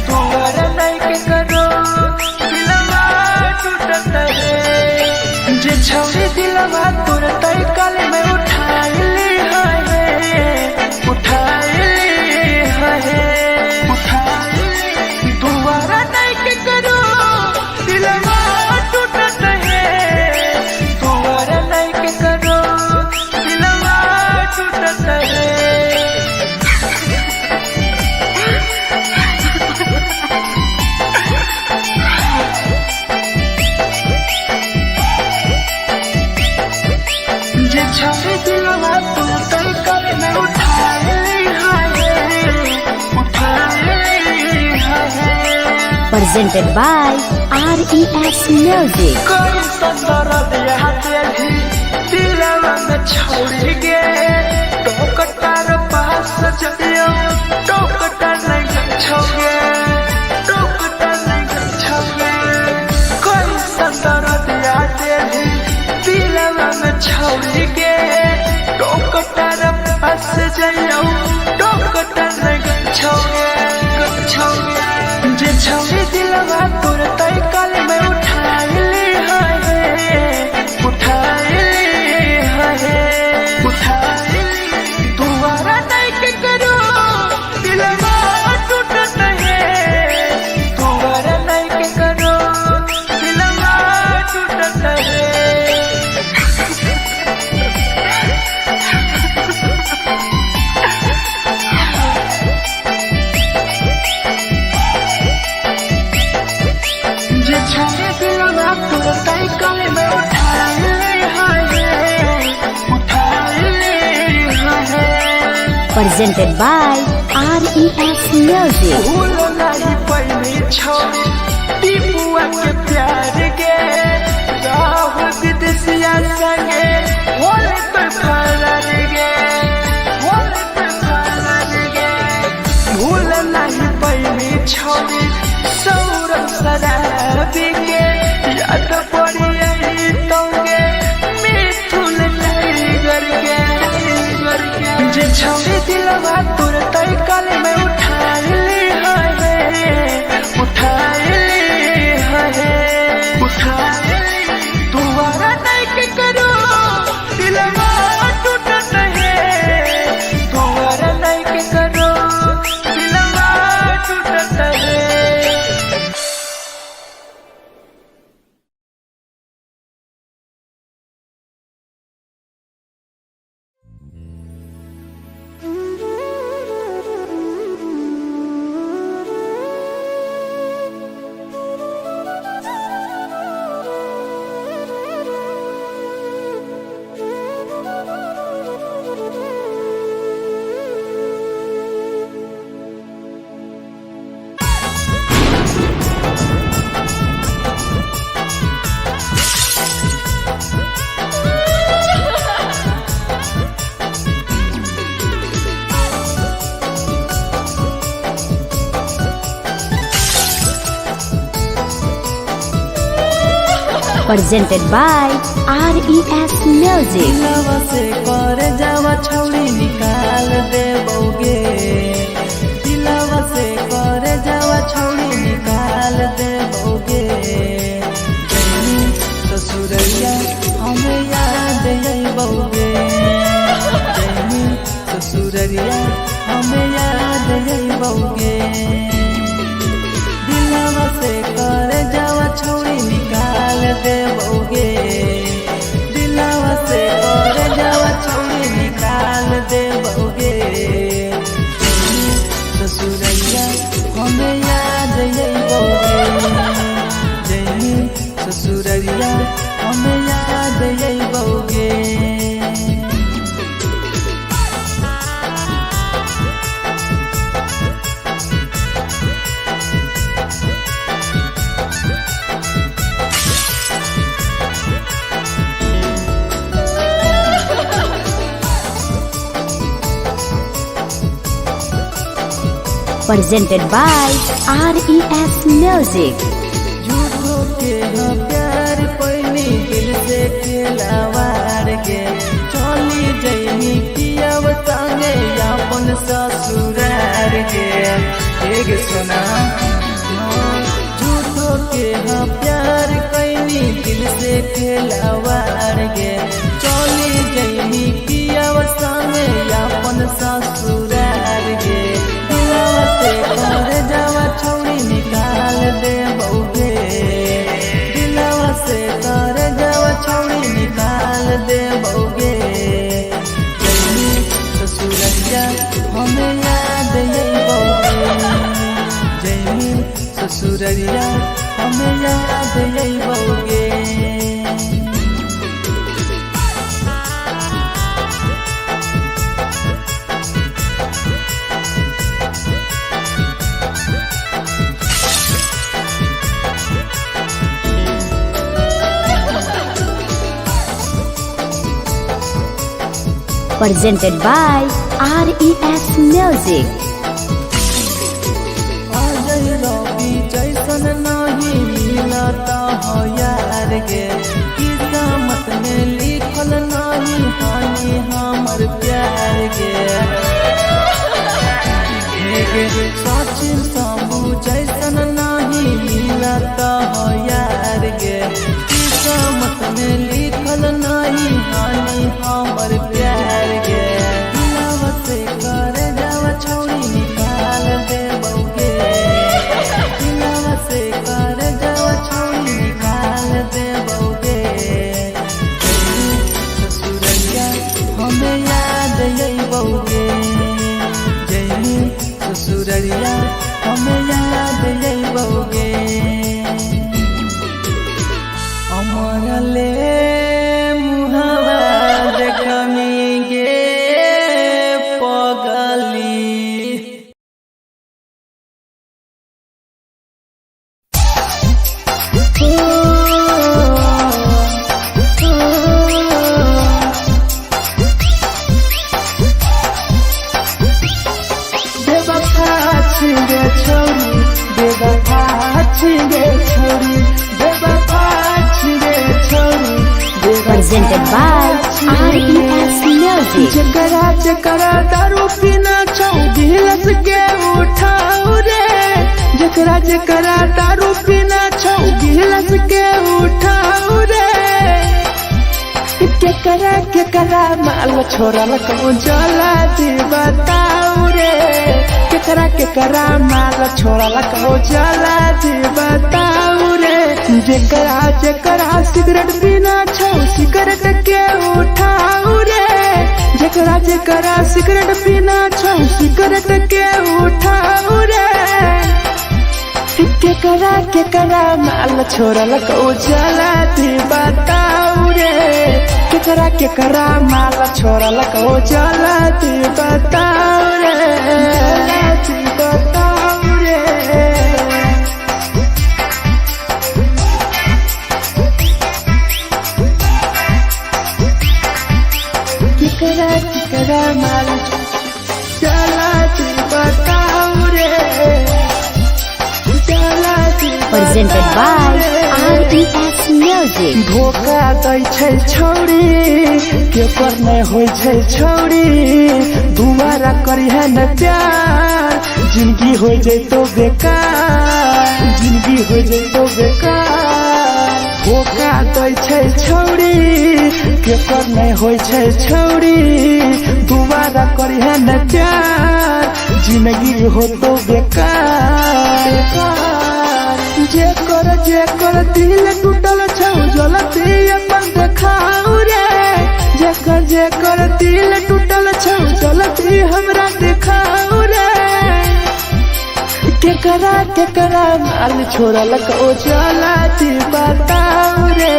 दोबारा नहीं के करो दिलवा टूटत है। जे छौरी दिलवा तुरतै कल में उठाइली है, उठाइली है, उठाइली। दोबारा नहीं के करो दिलवा टूटत है, दोबारा नहीं के करो दिलवा टूटत है। जे छौरी दिलवा तुरतै कल में उठाइली है, उठाइली है। Presented by RES Music. कोई दर्द यहाँ तेरी दिलवा में छोड़ गे, टोकटार पास जइयो टोकटा नहीं छोगे, टोकटा नहीं छोगे। कोई दर्द यहाँ तेरी दिलवा में छोड़ गे, टोकटार पास जइयो टोकटा नहीं छोगे, छोगे। जे छौरी दिलवा तुरतै कल में उठाइली है, उठाइली है, उठाइली। दोबारा नहीं के करो दिलवा टूटत है, दोबारा नहीं के करो दिलवा टूटत है। जे छौरी दिलवा तुरतै कल में उठाइली है, उठाइली है। Presented by RES Music. भूल नहीं पैली छोरी टीपुआ के प्यार गे, राहु विदेशिया संगे होल पे फरार गे, होल पे फरार गे। भूल नहीं पैली छोरी सौरभ शराबी के, याद पड़ी आई तोगे मिथुन टाइगर के, टाइगर के। जे छौरी दिलवा तुरतै कल में उठाइली है, उठाइली है, उठाइली। दोबारा नहीं के करो दिलवा टूटत है, दोबारा नहीं के करो दिलवा टूटत है। Presented by RES Music. दिलवा से कर जावा छौरी निकाल दे बौगे, दिलवा से कर जावा छौरी निकाल दे बौगे। जैनी ससुरैया हमें याद अइबौगे, जैनी ससुरैया हमें याद अइबौगे। दिलवा से कर जावा छौरी निकाल दे बौगे, दिलवा से कर जावा छौरी निकाल दे बौगे। ससुरैया हमें याद अइबौगे, जैनी ससुरैया हमें याद अइबौगे। Presented by RES Music. झूठो के हम प्यार पैनी दिल से खेलावार के चली जैनी किया संगे अपन ससुरार के एक सुना। झूठो के हम प्यार कैनी दिल से खेलावार के चली जैनी किया संगे अपन ससुरार के दिलवा से कर जावा छौरी निकाल दे बउगे, दिलवा से कर जावा छौरी निकाल दे बउगे। जैनी ससुररिया हमें याद अइबौगे, जैनी ससुररिया हमें याद अइबौगे। Presented by RES Music. Ajay रवि जैसन नहीं मिलता हो यार गे, किस्मत में लिखल नहीं हानि हमर प्यार गे। सचिन शंभू जैसन नहीं मिलता हो यार गे, किस्मत में लिखल नहीं हानि हमर प्यार गे। दिलवा से कर जावा छौरी निकाल दे बउगे, दिलवा से कर जावा छौरी निकाल दे बउगे। ससुररिया हमें याद अइबौगे, जैनी ससुररिया हमें याद अइबौगे। अमरले मुहावा देखमी गे पगली। बेवफा छिंगे छोरी, बेवफा छिंगे छोरी, बेवफा छिंगे छोरी। Presented by RES Music. जकरा जकरा दारू पीना छौ गिलस के उठाऊ रे, जकरा जकरा दारू पीना छौ गिलस के उठाऊ रे। केकरा केकरा माल छोड़ल कौन जला दी बताऊ रे, केकरा केकरा माल छोड़ल कौन जला दी बताऊ रे। जेकरा जेकरा सिगरेट पीना छौ सिगरेट के उठाऊ रे, जेकरा जेकरा सिगरेट पीना छौ सिगरेट के उठाऊ रे। केकरा केकरा माल छोड़ल कौ जला दी बताऊ रे, केकरा केकरा माल छोड़ल कौ जला दी बताऊ रे, जला दी बताऊ रे। केकरा केकरा माल जला दी बताऊ रे, जला दी Presented by RES Music. धोखा दै छै छौरी, केकर नै होइ छै छौरी, दुबारा करिहे न प्यार, जिंदगी हो जैतो बेकार, जिंदगी हो जैतो बेकार। धोखा दै छै छौरी, केकर नै होइ छै छौरी, दुबारा करिहे न प्यार, जिंदगी होतो बेकार। जेकर जेकर दिल टूटल छौ जलती अपन देखाऊ रे, जेकर जेकर दिल टूटल छौ जलती हमरा देखाऊ रे। केकरा केकरा माल छोड़ल कौ जला दी बताऊ रे,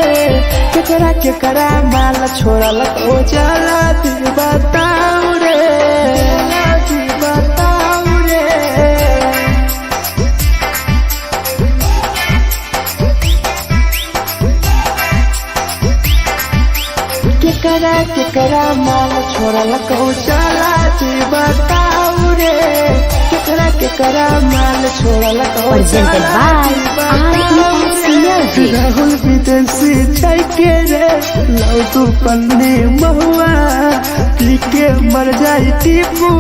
केकरा केकरा माल छोड़ल कौ जला दी बताऊ रे, जला दी बताऊ रे। केकरा केकरा माल छोड़ल कौ जला दी बताऊ रे, केकरा केकरा माल छोड़ल को Presented by RES Music. Rahul विदेशी जाके रे लव तू पन्नी महुआ पी के मर जाई टीपू,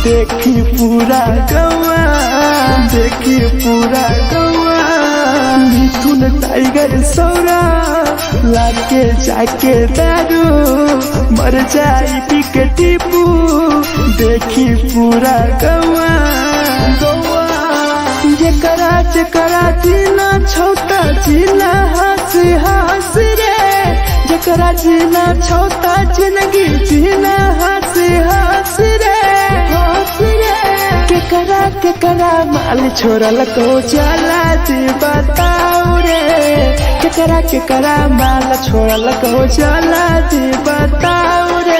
देखी पूरा गौआ, देखी पूरा गौआ। मिथुन टाइगर सौरा लाके जाके दारू मर जाई पी के टीपू, देखी पूरा गौआ गौआ। जेकरा जेकरा जीना छोटा जीना हंस हंस रे, जेकरा जीना छोटा जिंदगी जीना हंस हंस रे हंस रे। केकरा केकरा माल छोड़ल को चला जी बताऊ रे, केकरा केकरा माल छोड़ल को चला जी बताऊ रे।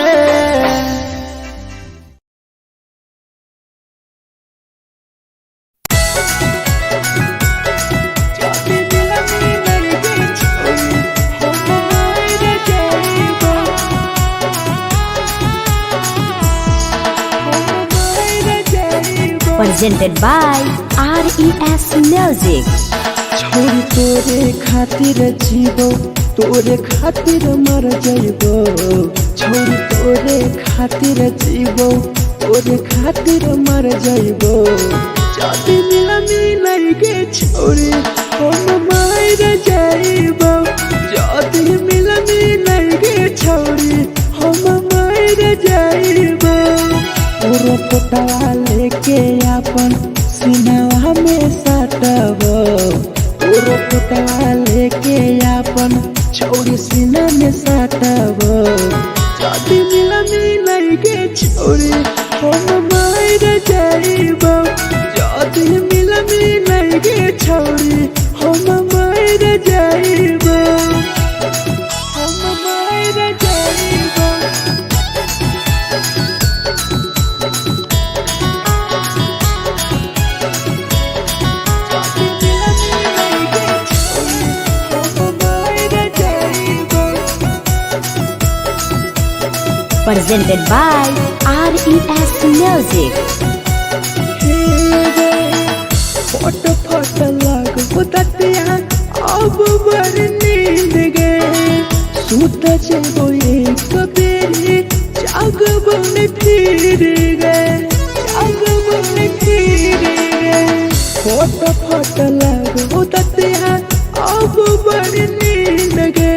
Presented by RES Music. छोड़ तोरे खातिर जीवो, तोरे खातिर मर जाइबो। छोड़ तोरे खातिर जीवो, तोरे खातिर मर जाइबो। जदी मिलनी नहीं गे छोड़ी हम मर जाइबो। जदी मिलनी नहीं गे छोड़ी हम मर जाइबो। तोरो पोटवा लेके अपन सिनवा में सटबो, तोरो पोटवा लेके अपन छौरी सीना में सटबो। जदी मिलनी नहीं गे छौरी हम मर जाइबो। जदी मिलनी नहीं गे छौरी हम मर जाइबो, हम मर जाइबो। Presented by RES Music. Photo photo लागो दतिया अब बर नींद गे, सुत जेबो एक बेरी जागबो ने फिर गे, जागबो ने फिर गे। फोटो फोटो लागो दतिया अब बर नींद गे,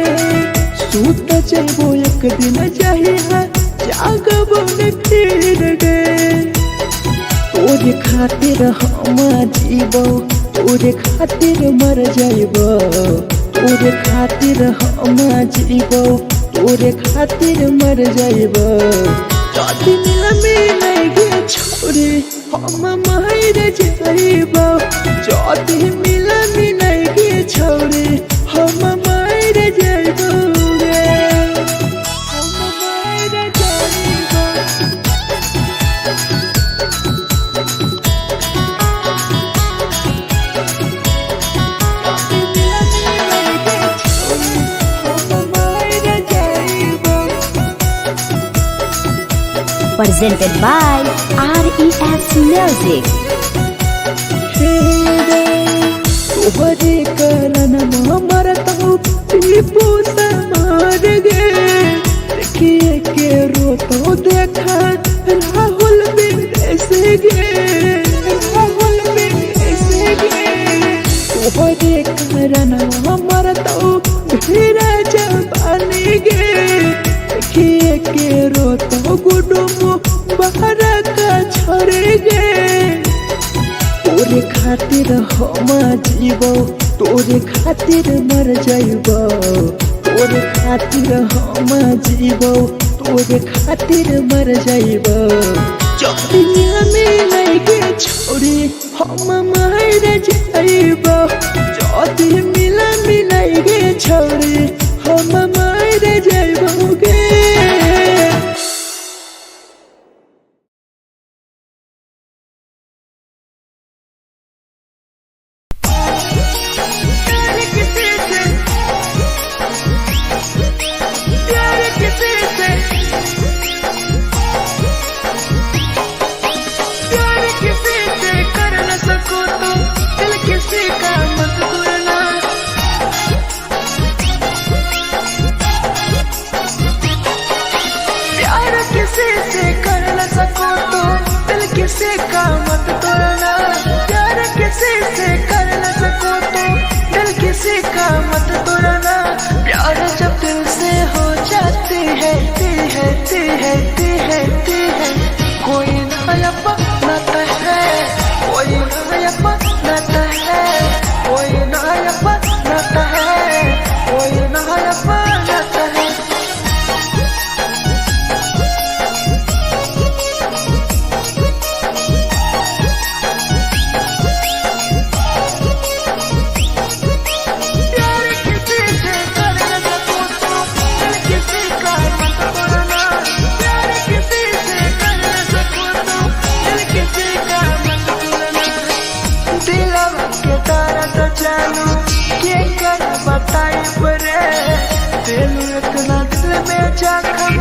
सुत जेबो एक दिन चाहिए जागबो ने फिर गे। तोरे खातिर हम जीबो, तोरे खातिर मर जाइबो। तोरे खातिर हम जीबो, तोरे खातिर मर जाइबो। जदी मिलमी नहीं गे छोरी हम मर जाइबो। जदी मिलमी नहीं गे छोरी हम मर जाइबो रे, हम मर जाइबो। Presented by RES Music. तोहरे कारण मरतौ टीपू मार गे, देखिए के रोतो देखा राहुल विदेश गे, राहुल विदेश गे। तोहरे कारण मरतौ भीरा जबानी गे, देखिए के रोतो गुडुमु बाहर का छोड़ गे। तोरे खातिर हम जीबो, तोरे खातिर मर जाइबो। तोरे खातिर हम जीबो, तोरे खातिर मर जाइबो। जदी मिलमी गे छोरी हम मर जाइबो। जदी मिलमी गे छोरी हम मर जाइबो गे। रे, दिल इतना दिल में जख्म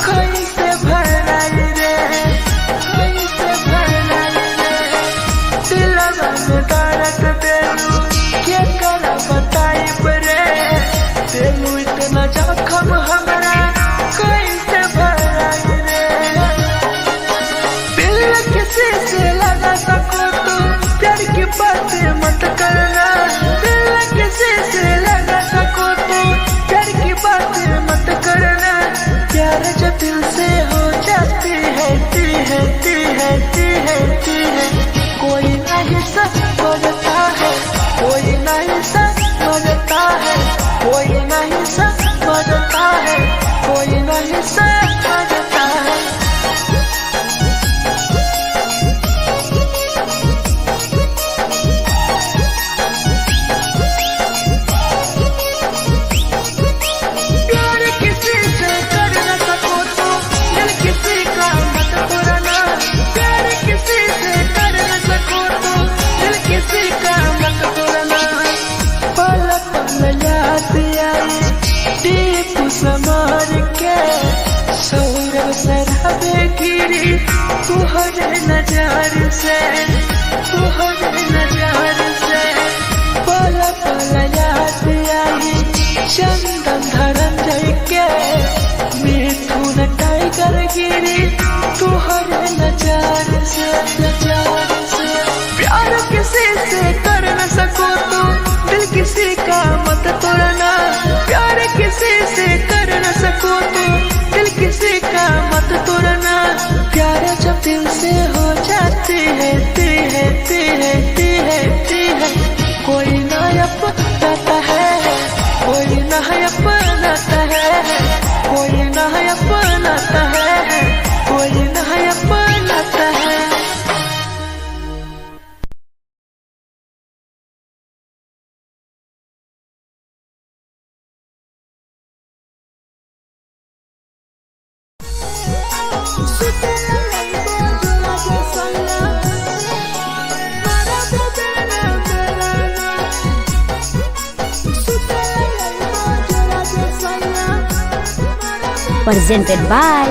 कैसे भराई रे, कैसे भराई रे। दिलवा में दर्द देलू के करा बताई रे, दिल इतना जख्म हमरा कैसे भराई रे। दिल किसी से लगा सको तो प्यार की बातें मत करना, दिल किसी से लगा सको तो प्यार की बातें मत करना। प्यार जो दिल से हो जाती है ती है ती है ती है ती है, कोई नहीं समझता है, कोई नहीं समझता है, कोई नहीं समझता है, कोई नहीं समझता है। प्यार किसी से कर न सको तो दिल किसी का मत तोड़ना, प्यार किसी से कर न सको तो दिल किसी का मत तोड़ना। पल पल याद आई दीप समार के, सौरभ सराबे गिरी तुहरे नजर से, तुहरे नजर से। पल पल याद आई चंदन धरंजय के, मिथुन टाइगर गिरी तुहरे नजर से, नजर से। प्यार किसी से कर न सको तो दिल किसी का मत तोड़ना, प्यार किसी से कर न सको तो दिल किसी का मत तोड़ना। प्यार जब दिल से हो जाती है ती है ती है ती है ती है, कोई ना अपनाता है, कोई ना अपनाता है, कोई ना अपनाता है, कोई ना अपनाता है। Presented by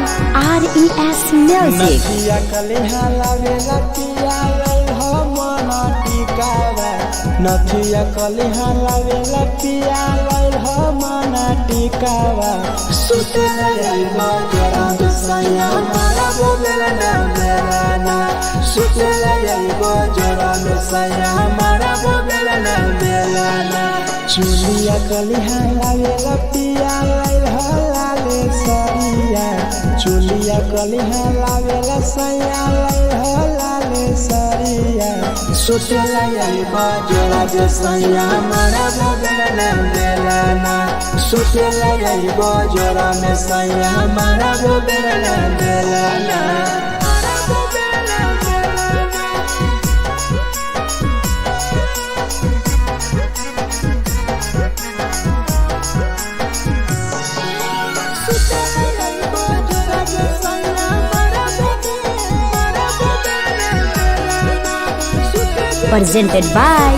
RES Music. नथिया कलेहा लावेला पिया लई हो मन टिकावा, नथिया कलेहा लावेला पिया लई हो मन टिकावा। सुतेला आइबो जोरा दुसैया मारा बोलेला ना मेरा ना, सुतेला आइबो जोरा दुसैया मारा बोलेला ना मेरा ना। चुलिया कलेहा लावेला पिया लई हो लाले सरिया, चुलिया कलिहा लावेला सैया लई हो लाले सरिया। सुतेला आइबो जोरा जसैया मारा बोलेला ना बेला ना, सुतेला आइबो जोरा में सैया मारा बोलेला ना बेला ना। Presented by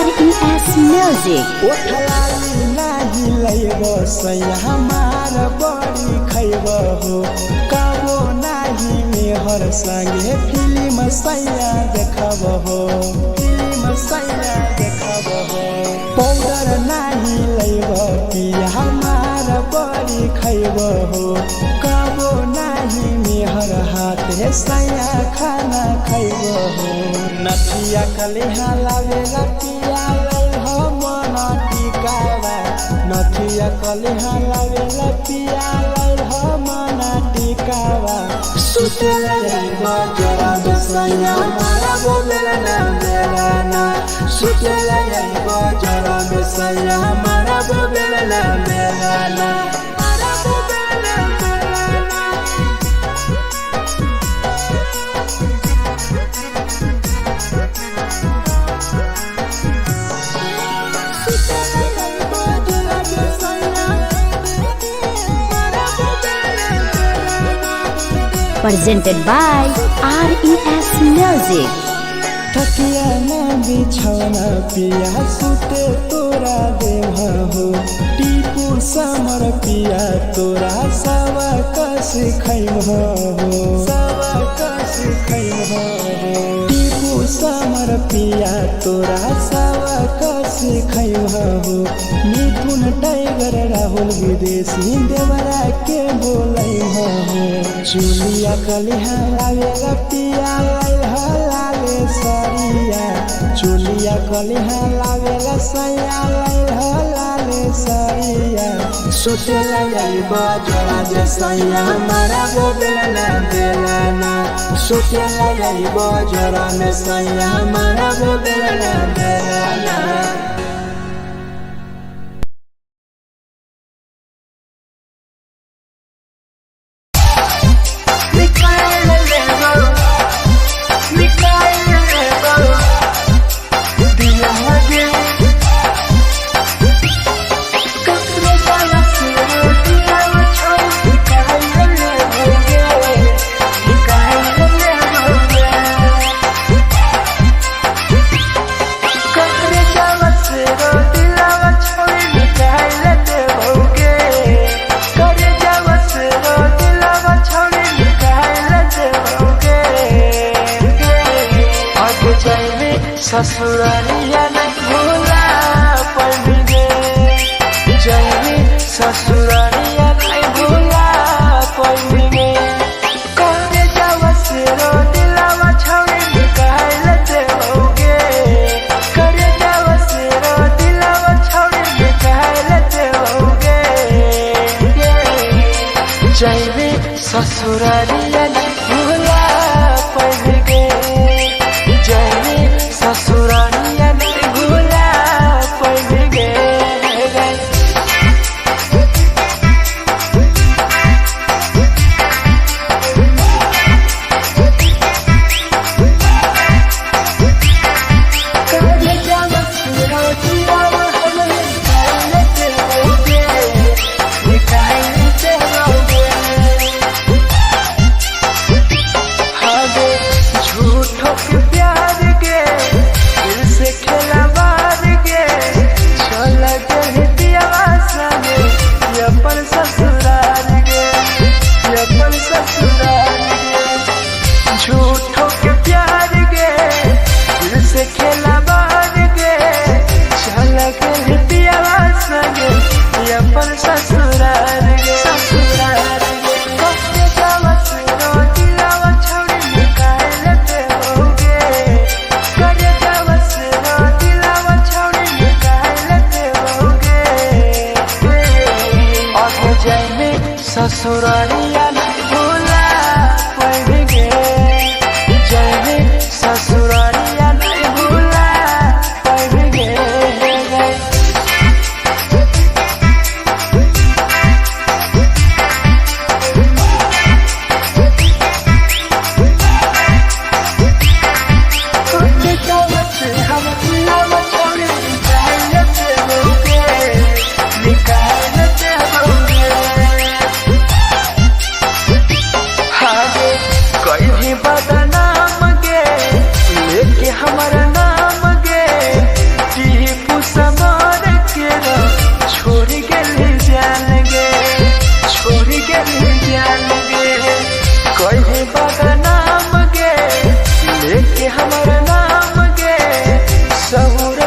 RES Music. ओठलाली नाही लैब सैया हमार बड़ी खैब हो, कबो नाही मेहर संगे फिल्म सैया देखब हो, फिल्म सैया देखब हो। पाउडर नाही लैब पिया हमार बड़ी खैब हो, कबो नाही मेहर हाथे सैया खाना खैब हो। नथिया कलेहा लावेला पिया लई हो मन टिकावा, नथिया कलेहा लावेला पिया लई हो मन टिकावा। सुतेला आइबो जोरा बेसैया मारा बोलेला ना बेला ना, सुतेला आइबो जोरा बेसैया मारा बोलेला ना बेला ना। Presented by RES Music. तकिया ना बिछौना पिया सुते तोरा देव हो। टीपू समर पिया तोरा सावा कस खैम हो, सावा कस खैम हो। टीपू समर पिया तोरा सावा कस खैम हो। मिथुन टाइगर राहुल विदेशी देवरा के बोलै हो। चुलिया कलिहा लावेला पिया लाइल लाले सरिया। चुलिया कलिहा लावेला सैया लाइल लाले सरिया। सुतेला जाइब जोड़ा जे सैया मारा गो बेलना बेलना। सुतेला जाइब जोड़ा में सैया मारा गो बेलना बेलना। ससुरालिया नहीं भूला पड़गे जैवी ससुरालिया नहीं भूला पड़गे। करे जावस रोटी लावा छौड़ी निकाल देवोगे। करे जावस रोटी लावा छौड़ी निकाल देवोगे। जैवी ससुरालिया नहीं भूला पड़गे जैवी ससुरालिया नहीं भूला पड़ गए। झूठों के प्यार के दिल से खेलवार के चल गए पियावा संगे ये अपन ससुराल गे, ये अपन ससुराल गे। झूठों के प्यार के दिल से खेलवार के चल गए पियावा संगे ये अपन ससुराल गे, ससुराल गे। कब जावस रोटी लावा छौड़ी निकाल देवोगे। करे जावस रोटी लावा छौड़ी निकाल देवोगे। और जाइमे ससुरालिया नहीं भूला पड़ गे जाइमे ससुरालिया नहीं भूला पड़ गे। बदनाम गे लेके हमारा नाम गे टीपू समार के छोड़ गेली जान गे, छोड़ गेली जान गे। कहीं बदनाम गे लेके हमारा नाम गे सहूर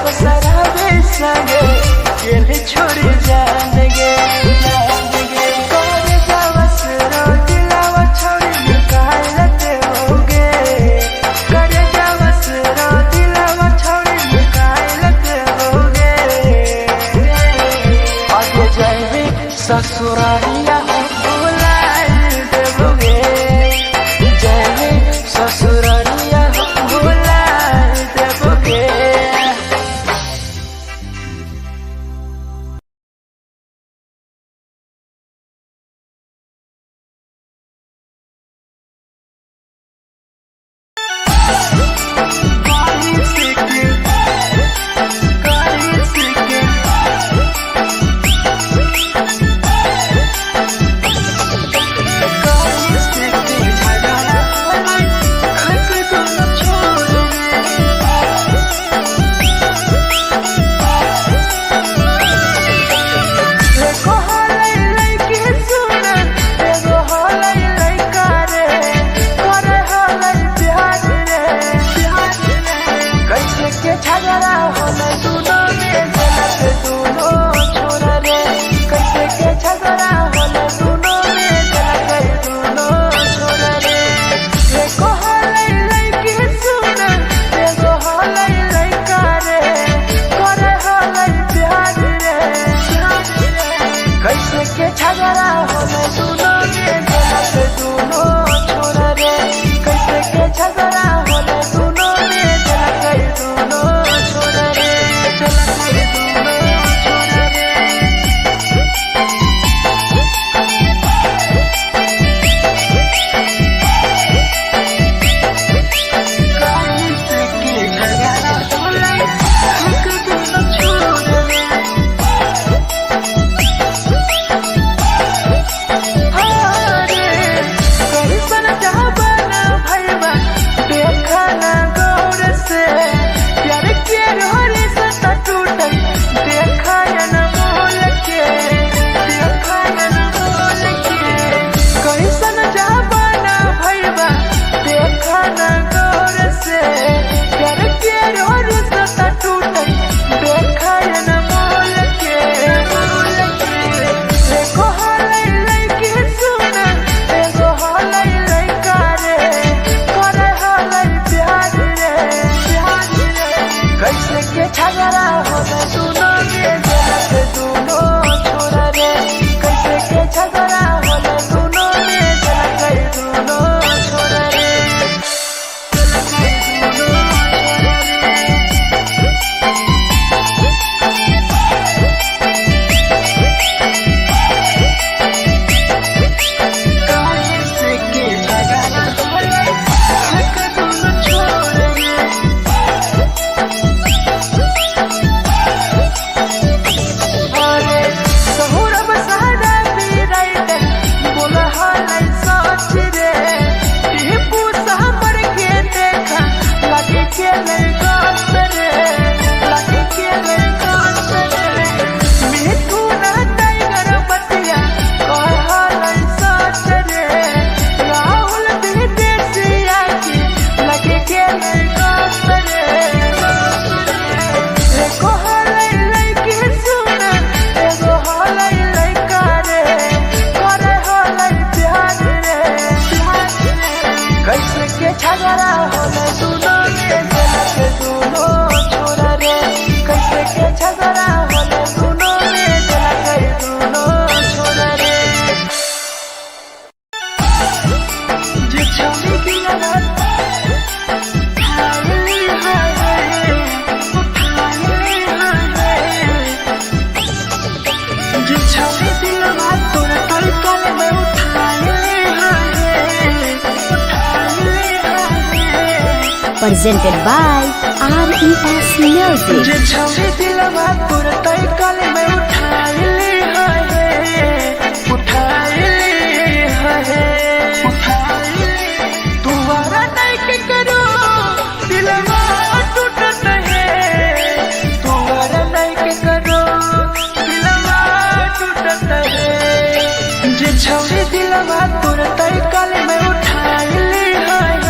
होले दोनों में जलत दोनों छोरा रे। कैसे के झगड़ा होले दोनों में जलत दोनों छोरा रे। एको हलै लइकी सुन, एगो हलै लइका रे, करे हलै प्यार रे। कैसे के झगड़ा होले दोनों में जलत दोनों छोरा रे। कैसे के झगड़ा होले दोनों में जलत दोनों छोरा रे, जलत दोनों छोरा रे। कैसे के झगड़ा होले एक दोनों छोरा रे। अरे कैसन जहाना भैया देखा ना गौर से, प्यार के रोरी से टूटल देखा न मोल के, देखा न मोल के। कैसन जहाना भैया देखा ना गौर से, प्यार के रोरी से टूटल देखा न मोल के, मोल के। एको हलै लइकी सुन, एगो हलै लइका रे, करे हलै प्यार रे, प्यार रे। कैसे के झगड़ा होले दोनों में जलत दोनों छोरा रे। कैसे के झगड़ा होले दोनों में जलत दोनों छोरा रे, जलत दोनों छोरा रे। कैसे के झगड़ा होले एक दोनों छोरा रे। अरे सहुरब सहरा पीराइट बोला हलै सच रे, टिपू सहमर के देखा लगे के ले गात रे, लगे के ले गात रे। मिठू ना टाइगर बतिया कह हलै सच रे, राहुल विदेशिया के लगे के ले गात रे। एको हलै लइकी सुन, एगो हलै लइका रे, करे हलै प्यार रे, प्यार रे। कैसे के झगड़ा होले दोनों में जलत दोनों छोरा रे। कैसे के झगड़ा होले दोनों में जलत दोनों छोरा रे। जे छौरी दिलवा उठाए हाय, उठाए हाय। जे छौरी दिलवा तोरा तोर कल में उठाए हाय, उठाए हाय। Presented by RES Music. जे छौरी दिलवा तोरा तोर कल में उठाए हाय, उठाए हाय, उठाए। तुम्हारा नहीं के करो दिलवा टूटत है, तुम्हारा नहीं के करो दिलवा टूटत है। जे छौरी दिलवा तोरा तोर कल में उठाए हाय,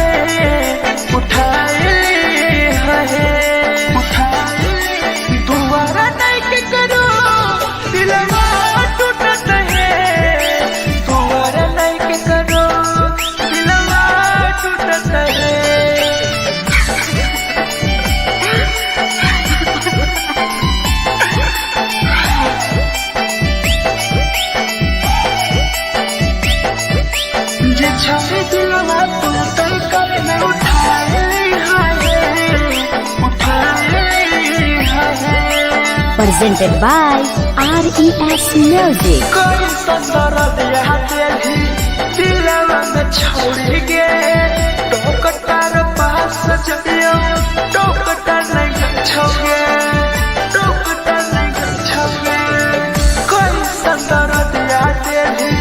उठाए हाय, उठाए। दोबारा नहीं के करो दिलवा टूटत है, दोबारा नहीं के करो दिलवा टूटत है। जे छौरी दिलवा तोरा तोर कल में उठाए हाय, उठाए हाय। Presented by RES Music. कोई दर्द यहाँ देली दिलवा में छोड़ गे, टोकटार पास जइयो टोकटा नहीं छोगे, टोकटा नहीं छोगे। कोई दर्द यहाँ देली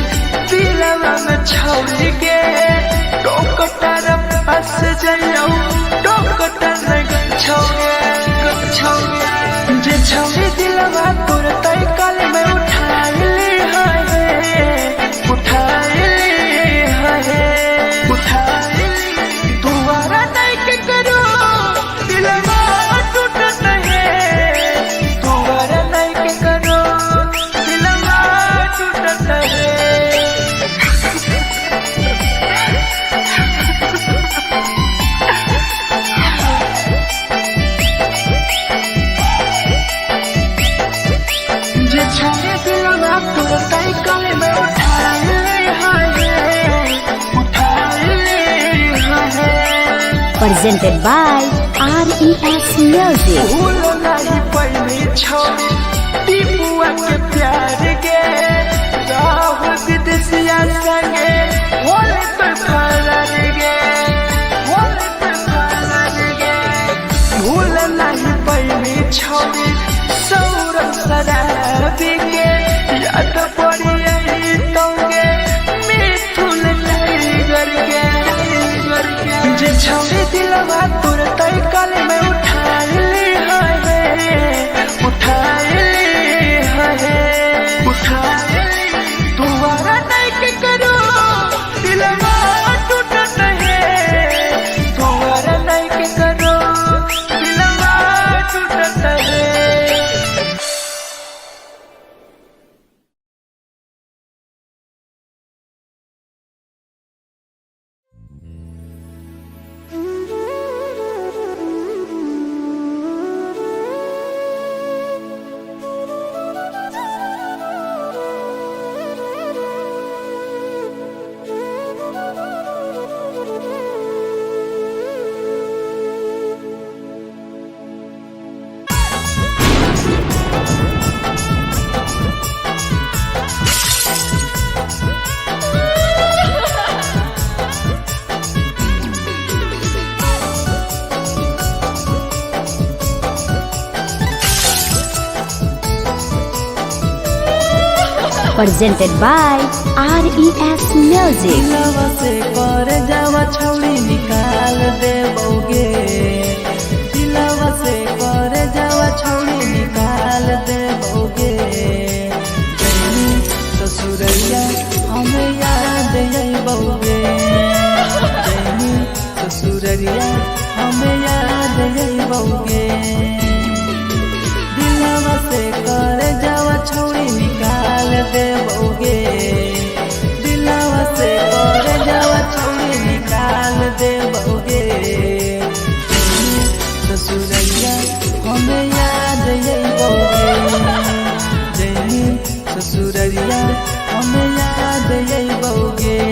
दिलवा में छोड़ गे, टोकटार पास जइयो टोकटा नहीं छोगे, छोगे। जे छौरी दिलवा तोर तय कल में उठाए हाय, उठाए हाय, उठाए। दोबारा नहीं के करो दिलवा टूटत है, Presented by RES Music. भूल नहीं पैनी छोड़ी टीपुआ के प्यार के राह विदेशिया संगे होले पर फरार गे, होले पर फरार गे। भूल नहीं पैनी छोड़ी सौरभ शराबी के याद पड़ी आई तोगे मिथुन टाइगर के, टाइगर के। जे छौड़ी दिलवा तोर तई कल में उठाई ली है, उठाई ली है, उठाई ली। दोबारा नहीं के करो दिलवा टूटत है, दोबारा नहीं के करो दिलवा टूटत है। Presented by RES Music. दिलवा से कर जावा छौड़ी निकाल दे बौगे, दिलवा से कर जावा छौड़ी निकाल दे बौगे। जैनी ससुरैया हमें याद अइबौगे, जैनी ससुरैया हमें याद अइबौगे। दिलवा से कर जावा छौड़ी निकाल दे बौगे, दिलवा से कर जावा छौड़ी निकाल दे बौगे। ससुरैया हमें याद अइबौगे, जैनी ससुरैया हमें याद अइबौगे।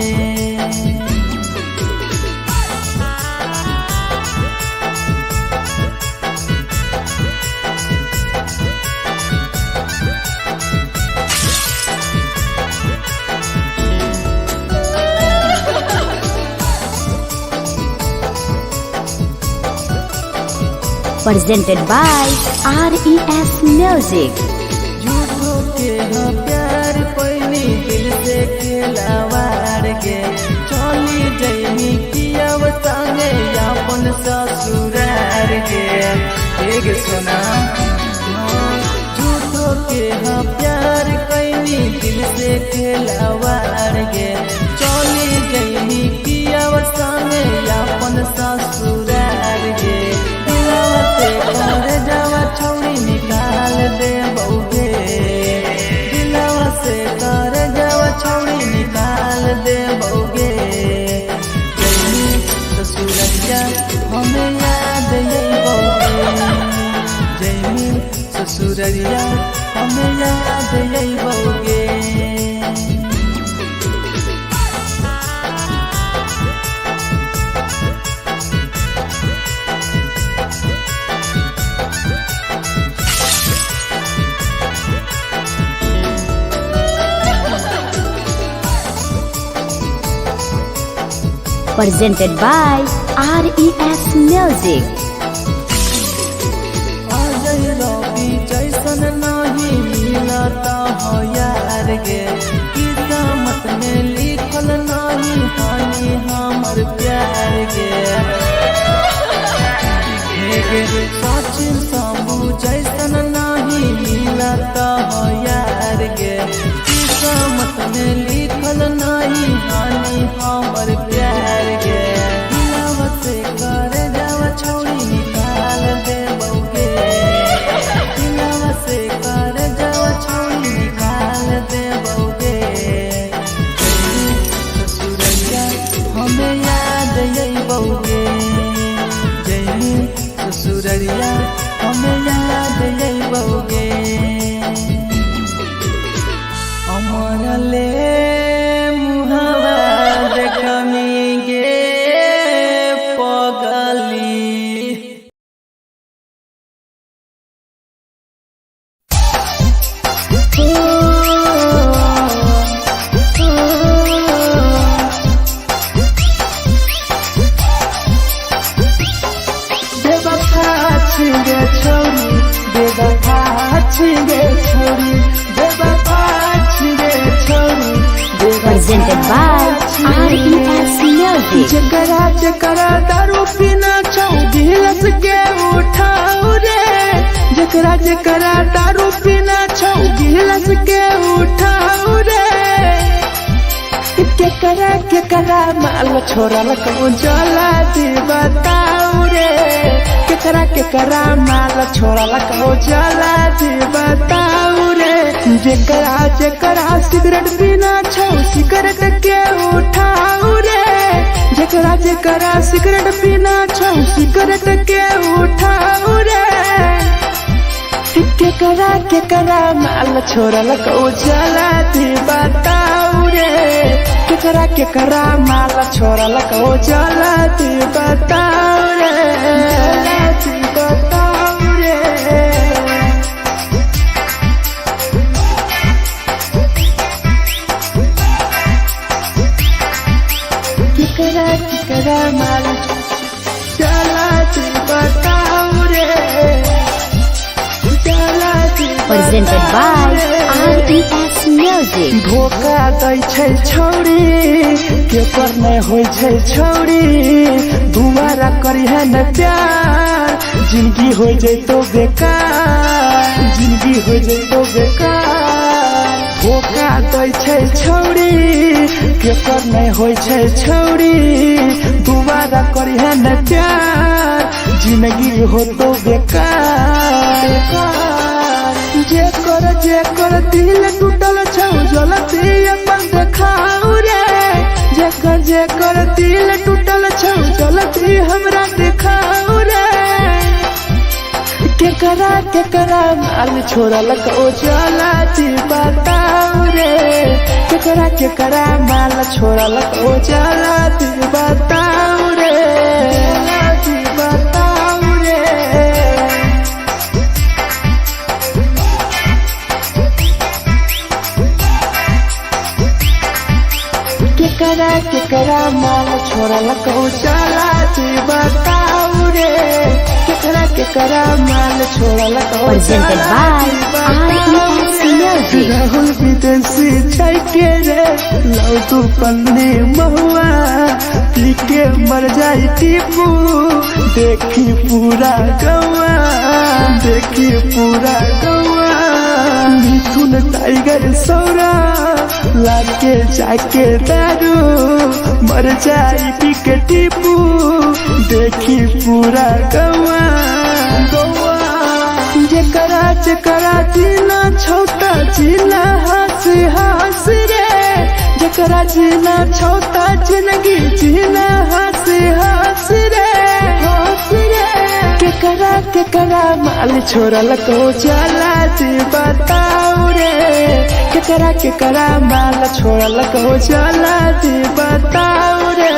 Presented by RES Music. झूठो के हम प्यार पैनी दिल से खेलावार के चली जैनी किया संगे अपन ससुरार के। एक सुना झूठो के हम प्यार कैनी दिल से खेलावार के चली जैनी किया संगे अपन ससुरार के। दिलवा से कर जावा छौड़ी निकाल दे बौगे, दिलवा से कर जावा छौड़ी निकाल दे बौगे। जैनी ससुरैया हमें याद अइबौगे, जैनी ससुरैया हमें याद अइबौगे। Presented by RES Music. Ajay रवि जैसन नहीं मिलता हो यार गे, किस्मत में लिखल नहीं हानि हमर प्यार गे। हे गे सचिन शंभू जैसन नहीं मिलता हो यार गे, किस्मत में लिखल नहीं हानि हमर प्यार गे। दिलवा से कर जावा छौड़ी निकाल दे बौगे, दिलवा से कर जावा छौड़ी निकाल दे बौगे। ससुरैया हमें याद अइबौगे, जैनी ससुरैया हमें याद अइबौगे। अमर ले मुहावा देखमी गे पगल Music. जकरा जकरा दारू पीना छौ गिलस के उठाऊ रे, जकरा जकरा दारू पीना छौ गिलस के उठाऊ रे। केकरा केकरा माल छोड़ल को जला दी बताऊ रे, केकरा केकरा माल छोड़ल को जला दी बताऊ रे। जेकरा जेकरा सिगरेट पीना छौ सिगरेट के उठाऊ रे, जेकरा जेकरा सिगरेट पीना छौ सिगरेट के उठाऊ रे। केकरा केकरा माल छोड़ल को जला दी बताऊ रे, केकरा केकरा माल छोड़ल को जला दी बताऊ रे, जला दी बताऊ रे। केकरा केकरा माल जला दी बताऊ रे, जला दी Presented by बताऊ रे। RES Music. धोखा दै छै छौरी, केकर नै होइ छै छौरी, दुबारा करिहे न प्यार, जिंदगी हो जैतो बेकार, जिंदगी हो जैतो बेकार। धोखा दै छै छौरी, केकर नै होइ छै छौरी, दुबारा करिहे न प्यार, जिंदगी होतो बेकार। जेकर जेकर दिल टूटल छौ जलती अपन देखाऊ रे, जेकर जेकर दिल टूटल छौ जलती हमरा देखाऊ रे। केकरा केकरा माल छोड़ल को जला दी बताऊ रे, केकरा केकरा माल छोड़ल को जला दी बताऊ रे, जला दी बताऊ रे। केकरा केकरा माल छोड़ल को जला दी बताऊ रे, केकरा केकरा माल छोड़ल को Presented जला by दी बताऊ RES रे। Music. Rahul विदेशी जाके रे लव तू पन्नी महुआ, पी के मर जाई टीपू देखी पूरा गौआ, देखी पूरा गौआ। मिथुन टाइगर सौरा लाके जाके दारू मर जाई पी के टीपू देखी पूरा गौआ गौआ। जेकरा जेकरा जीना छौता जीना हंस हंस रे, जेकरा जीना छौता जिंदगी जीना हंस हंस रे, हंस रे। केकरा केकरा माल छोड़ल को जला दी बताऊ रे, केकरा केकरा माल छोड़ल को जला दी बताऊ रे।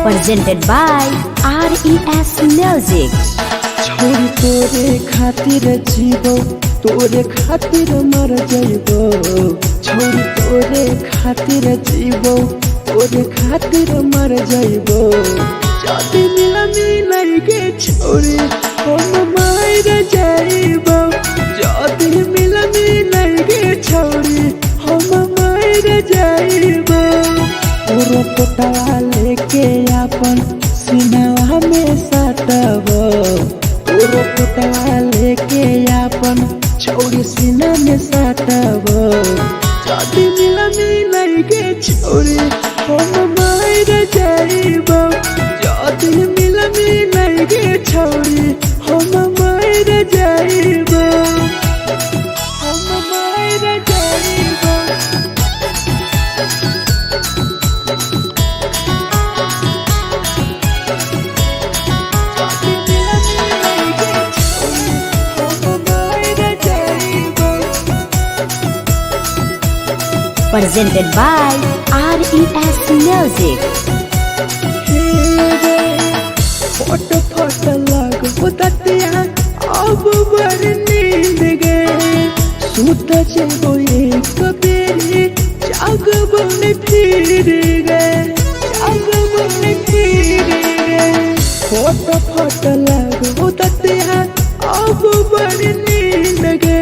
Presented by RES Music. छोड़ तोरे खातिर जीवो, तोरे खातिर मर जइबो, छोड़ तोरे खातिर जीवो, तोरे खातिर मर जइबो। जदी मिलनी नहीं छोरी हम मर जइबो, जदी मिलनी नहीं छोरी हम मर जइबो। तोरो पोटवा लेके अपन सिनवा में सटबो, तोरो पोटवा लेके अपन छौरी सीना में सटबो। जदी मिलनी नहीं छोरी हम मर जइबो, जदी मिलनी नहीं छोरी हम मर जइबो, हम मर जइबो। Presented by RES Music. Photo photo लगबो दतिया अब बड़ नींद गे, सुत जेबो एक बेरी जाग फिर गे, जागबो न फिर गे। फोटो फोटो लागो दतिया अब बड़ी नींद गे,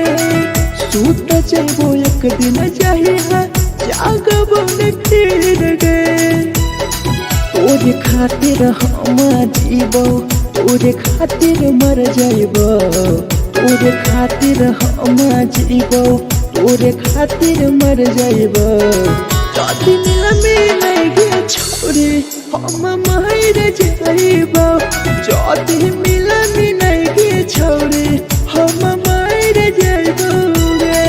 सूत जइबो एक दिन जहिया जागबो न फिर गे। तोरे खातिर हम जीबो, तोरे खातिर मर जाइबो, तोरे खातिर हम जीबो, तोरे खातिर मर जाइबो। जदी मिलबे नहीं गे छोरी हम मर जाइबो, जदी मिलबे नहीं गे छोरी हम मर जाइबो गे,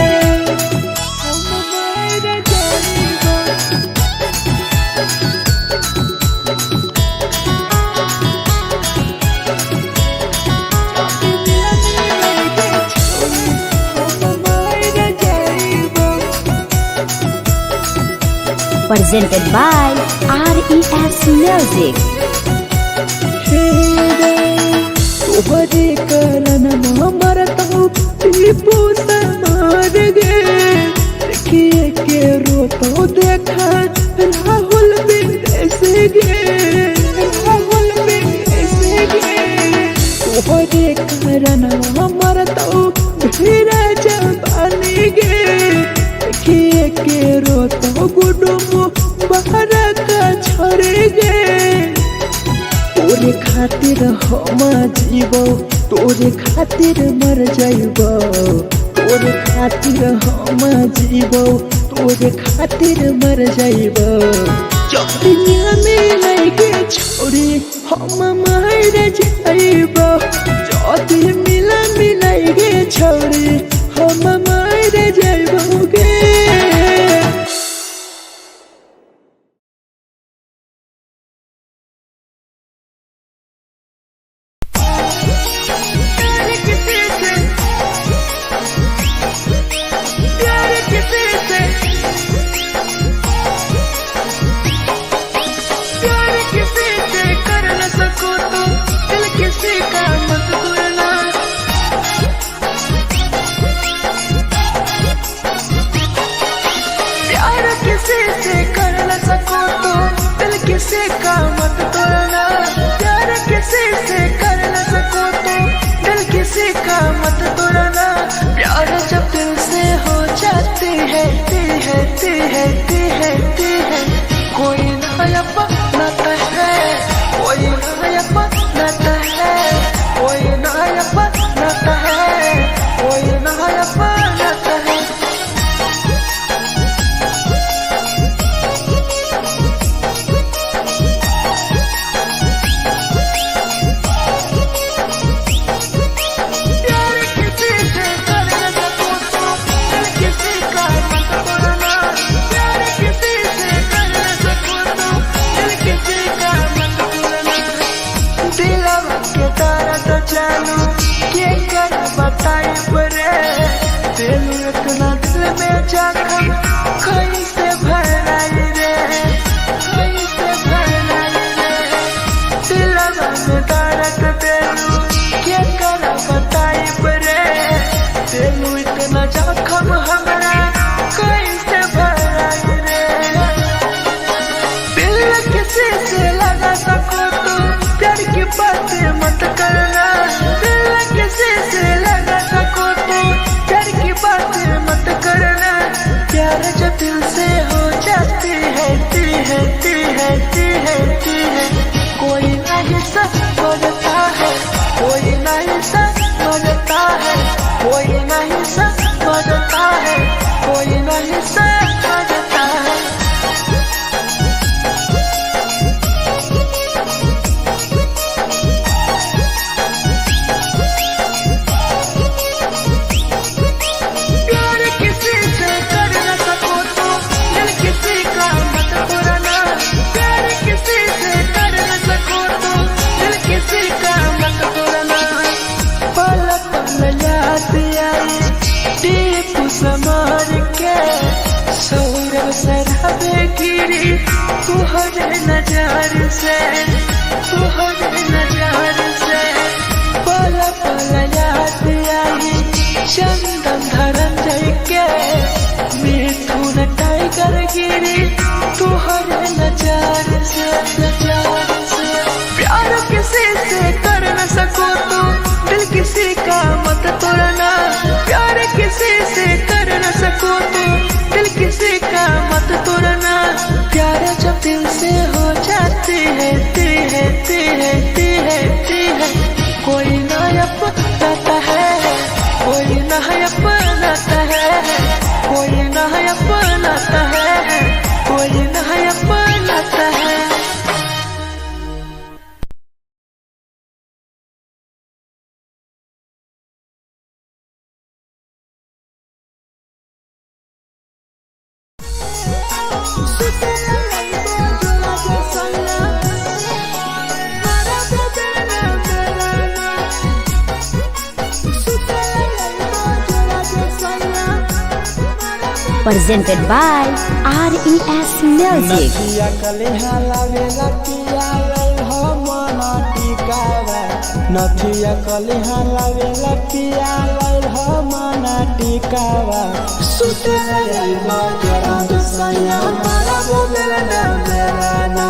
हम मर जाइबो। Presented by RES Music. तोहरे कारण मरतौ टीपू मार गे, देखिए के रोतो देखा राहुल विदेश गे, राहुल विदेश गे। तोहरे कारण मरतौ भीरा जबानी गे, देखिए के रोतो गुडुमु बाहर का छोड़े गे। तोरे खातिर हम जीबो, तोरे खातिर मर जाइबो, तोरे खातिर हम जीबो, तोरे खातिर मर जाइबो। जदी मिलबे गे छोरी हम मर जाइबो, जदी मिलबे गे छोरी हम मर जाइबो गे। प्यार किसी से, प्यार किसी से, प्यार किसी से कर न सको तो दिल किसी का मत तोड़ना। प्यार किसी से कर न सको तो दिल किसी का मत तोड़ना। प्यार किसी से कर न सको तो दिल किसी का मत तोड़ना। प्यार जब दिल से हो जाती है, ती है, ती है, ती है, ती है, कोई ना अपनाता है, कोई ना अपनाता है, कोई ना अपनाता है, कोई ना अपनाता है। प्यार किसी से कर न सको तो दिल किसी का मत तोड़ना। प्यार किसी से कर न सको तो दिल किसी का मत तोड़ना। दिलवा के तारा तो चालू के कर बताई परे, दिल इतना दिल में जख्म कैसे भराई रे, कैसे भराई रे। दिलवा में दर्द देलू के कर बताई परे, दिल इतना जख्म हमरा कैसे भराई रे। दिल किसी से लगा सको तो प्यार की बातें मत करना। दिल किसी से लगा सको तो प्यार की बातें मत करना। प्यार जब दिल से Presented by RES Music. नथिया कलेहा लावेला पिया लई हो मन टिकावा, नथिया कलेहा लावेला पिया लई हो मन टिकावा। सुतेला आइबो जोरा में सैया मारा बोलेला ना मेरा ना,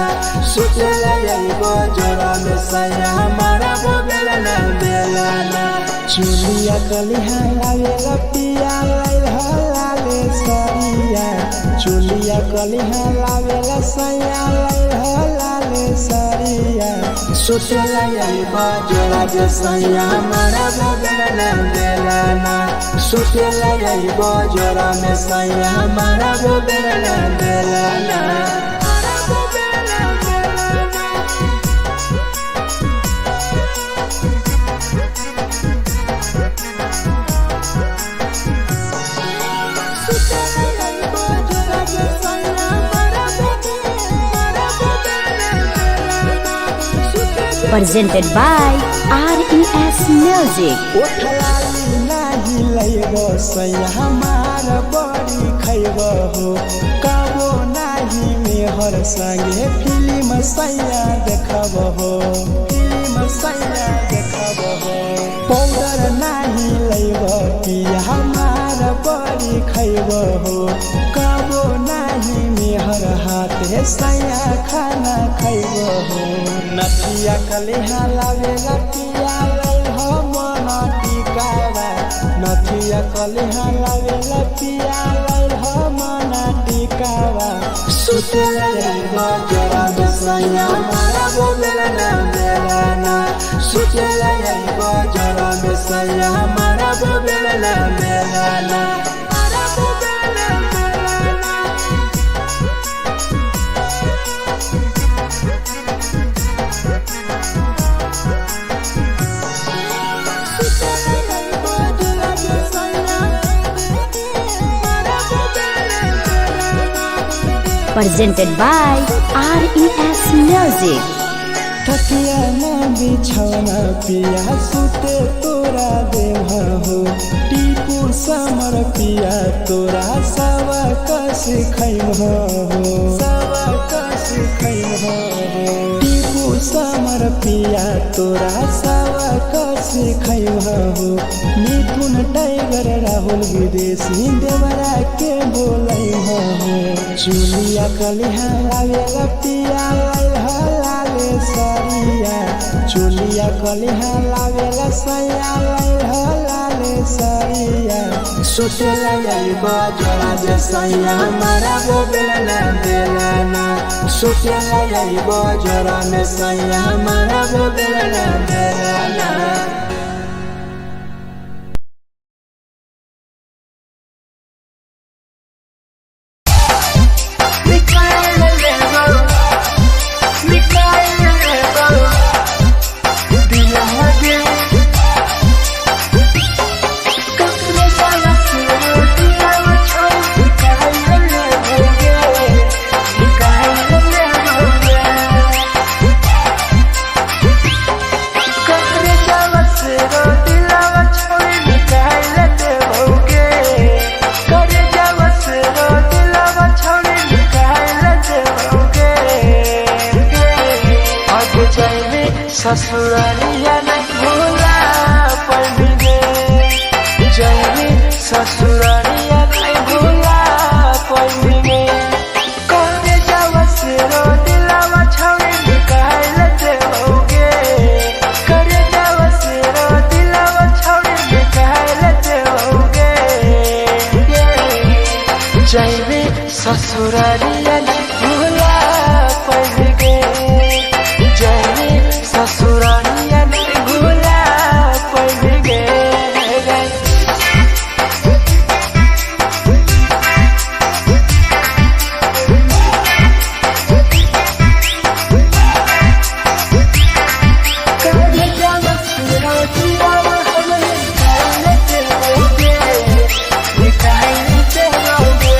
सुतेला आइबो जोरा में सैया मारा बोलेला ना मेरा ना। चुलिया कलेहा लावेला पिया लई हो लाले सरिया, चुलिया कलिहा लावेला सैया लई हो लाले सरिया। सुतेला आइबो जोरा जे सैया मारा बोलेला बेला ना, सुतेला आइबो जोरा में सैया मारा बोलेला बेला ना। मारा बोलेला बेला ना। Presented by RES Music. ओठलाली नाही लैब सैया हमार बड़ी खैब हो, कबो नाही मेहर संगे फिल्म सैया देखब हो, फिल्म सैया देखब हो। पाउडर नाही लैब पिया हमार बड़ी खैब हो, कबो नाही मेहर हाथे सैया खाना खैब हो। नथिया कलेहा लावेला पिया लई हो मन टिकावा, नथिया कलेहा लावेला पिया लई हो मन टिकावा। सुतेला आइबो जोरा में सैया मारा बोलेला ना मेरा ना, सुतेला आइबो जोरा में सैया मारा बोलेला ना मेरा ना। मारा बोलेला मेरा ना। Presented by RES Music. तकिया ना बिछौना पिया सुते तोरा देव हो, टीपू समर पिया तोरा सावा कस खैम हो, सावा कस खैम हो। टीपू समर पिया तोरा सावा कस खैम हो, मिथुन टाइगर राहुल विदेशी देवरा के बोलै हो। चुलिया कलिहा लावेला पिया लई हो लाले सरिया, चुलिया कलिहा लावेला सैया लई हो लाले सरिया। सुतेला आइबो जोरा जे सैया मारा बोलेला बेला ना, सुतेला आइबो जोरा में सैया मारा बोलेला बेला ना। ससुरालिया नहीं भूला पड़गे, जैवी ससुरालिया नहीं भूला पड़गे। करे जावस रो दिलावा छौड़ी निकाल देवोगे, करे जावस रो दिलावा छौड़ी निकाल देवोगे। जैवी ससुरालिया नहीं भूला पड़गे, जैवी ससुरालिया नहीं भूला पड़ गए। निकाल देवोगे।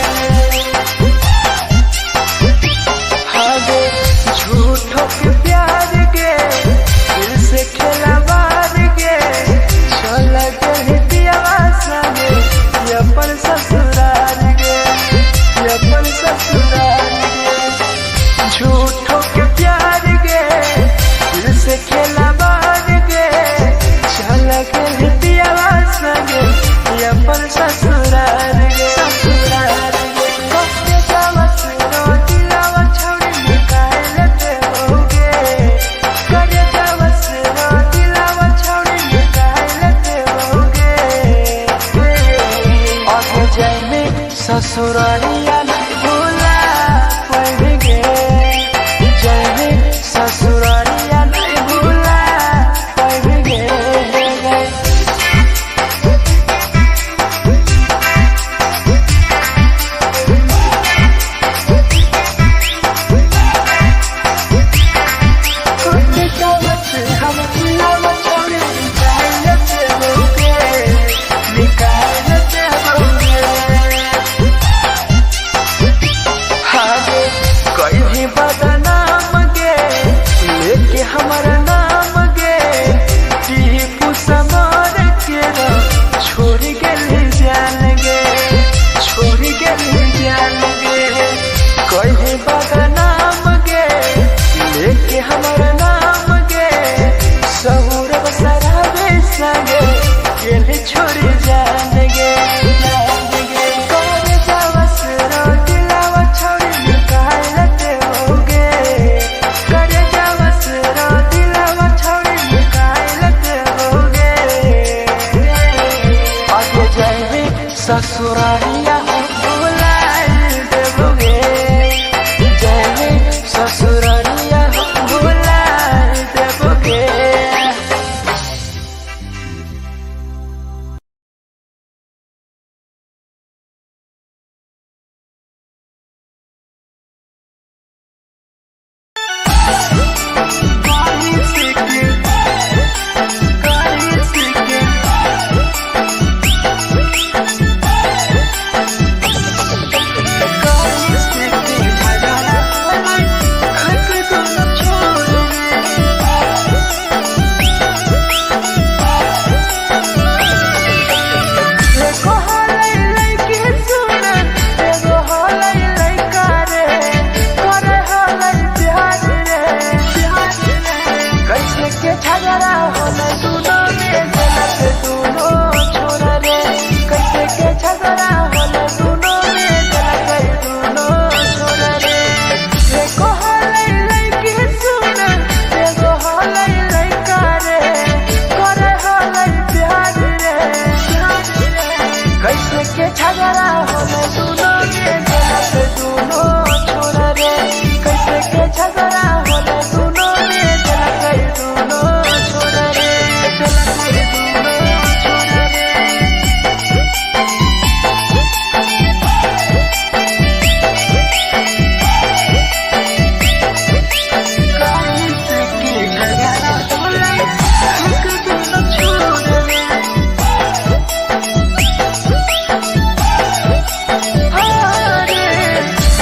झगड़ा होले दुनो में देलक दुनो छोरा रे। कैसे के झगड़ा होले दुनो में देलक दुनो छोरा रे। एको हलै लइकी सुन, एगो हलै लइका रे, करे हलै प्यार रे। कैसे के झगड़ा होले दुनो में देलक दुनो छोरा रे। कैसे के झगड़ा होले दुनो में देलक दुनो छोरा रे, देलक दुनो छोरा रे। कैसे के झगड़ा होले देलक दुनो छोरा रे। अरे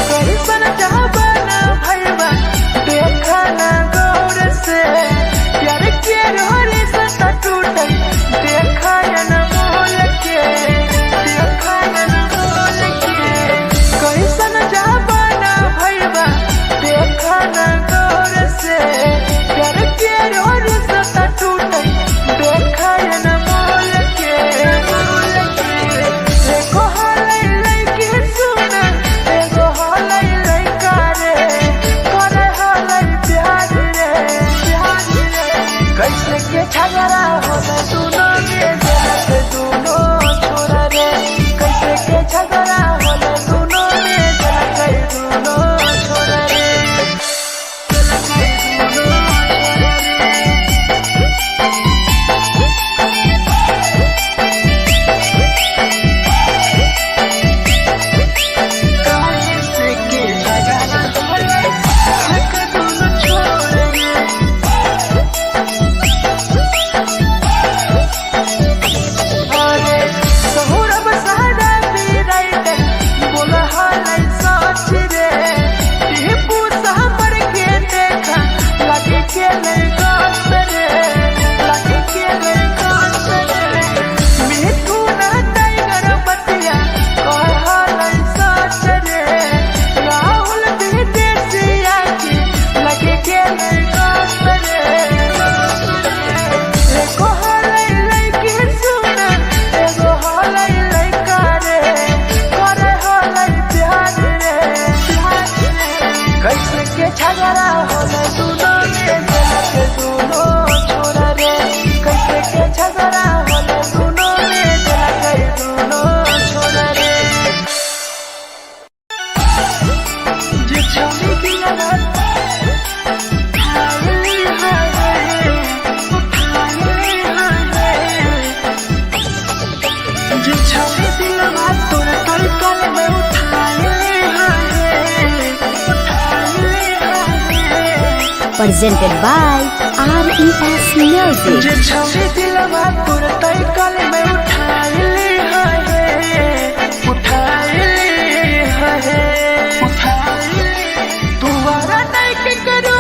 कैसन जमाना भइबा देखा ना गौर से, प्यार के रोरी से टूटल देखा न मोल के, देखा न मोल के। कैसन जमाना भइबा देखा ना गौर से, प्यार के रोरी से टूटल देखा न मोल के, मोल के। एको हलै लइकी सुन, एगो हलै लइका रे, करे हलै प्यार रे, प्यार रे। कैसे के झगड़ा होले दुनो में देलक दुनो छोरा रे। कैसे के झगड़ा होले दुनो में देलक दुनो छोरा रे, देलक दुनो छोरा रे। कैसे के झगड़ा होले देलक दुनो छोरा रे। अरे सहुरब सहरा पीराइट बोला हलै सच रे, टिपू सहमर के देखा लगे के ले गास रे, लगे के ले गास रे। मिठू ना टाइगर बतिया कह हलै सच रे, राहुल विदेशिया के लगे के ले गास रे। एको हलै लइकी सुन, एगो हलै लइका रे, करे हलै प्यार रे, प्यार रे। कैसे के झगड़ा होले दुनो में देलक दुनो छोरा रे। कैसे के झगड़ा होले दुनो में देलक दुनो छोरा रे। जे छौरी दिलवा उठाइली हाय, उठाइली हाय। जे छौरी दिलवा तोरा कल कल में उठाइली हाय, उठाइली हाय। Presented by RES Music. जे छौरी दिलवा तोरा तय कल में उठाइली हाय, उठाइली हाय, उठाइली। दोबारा नहीं के करो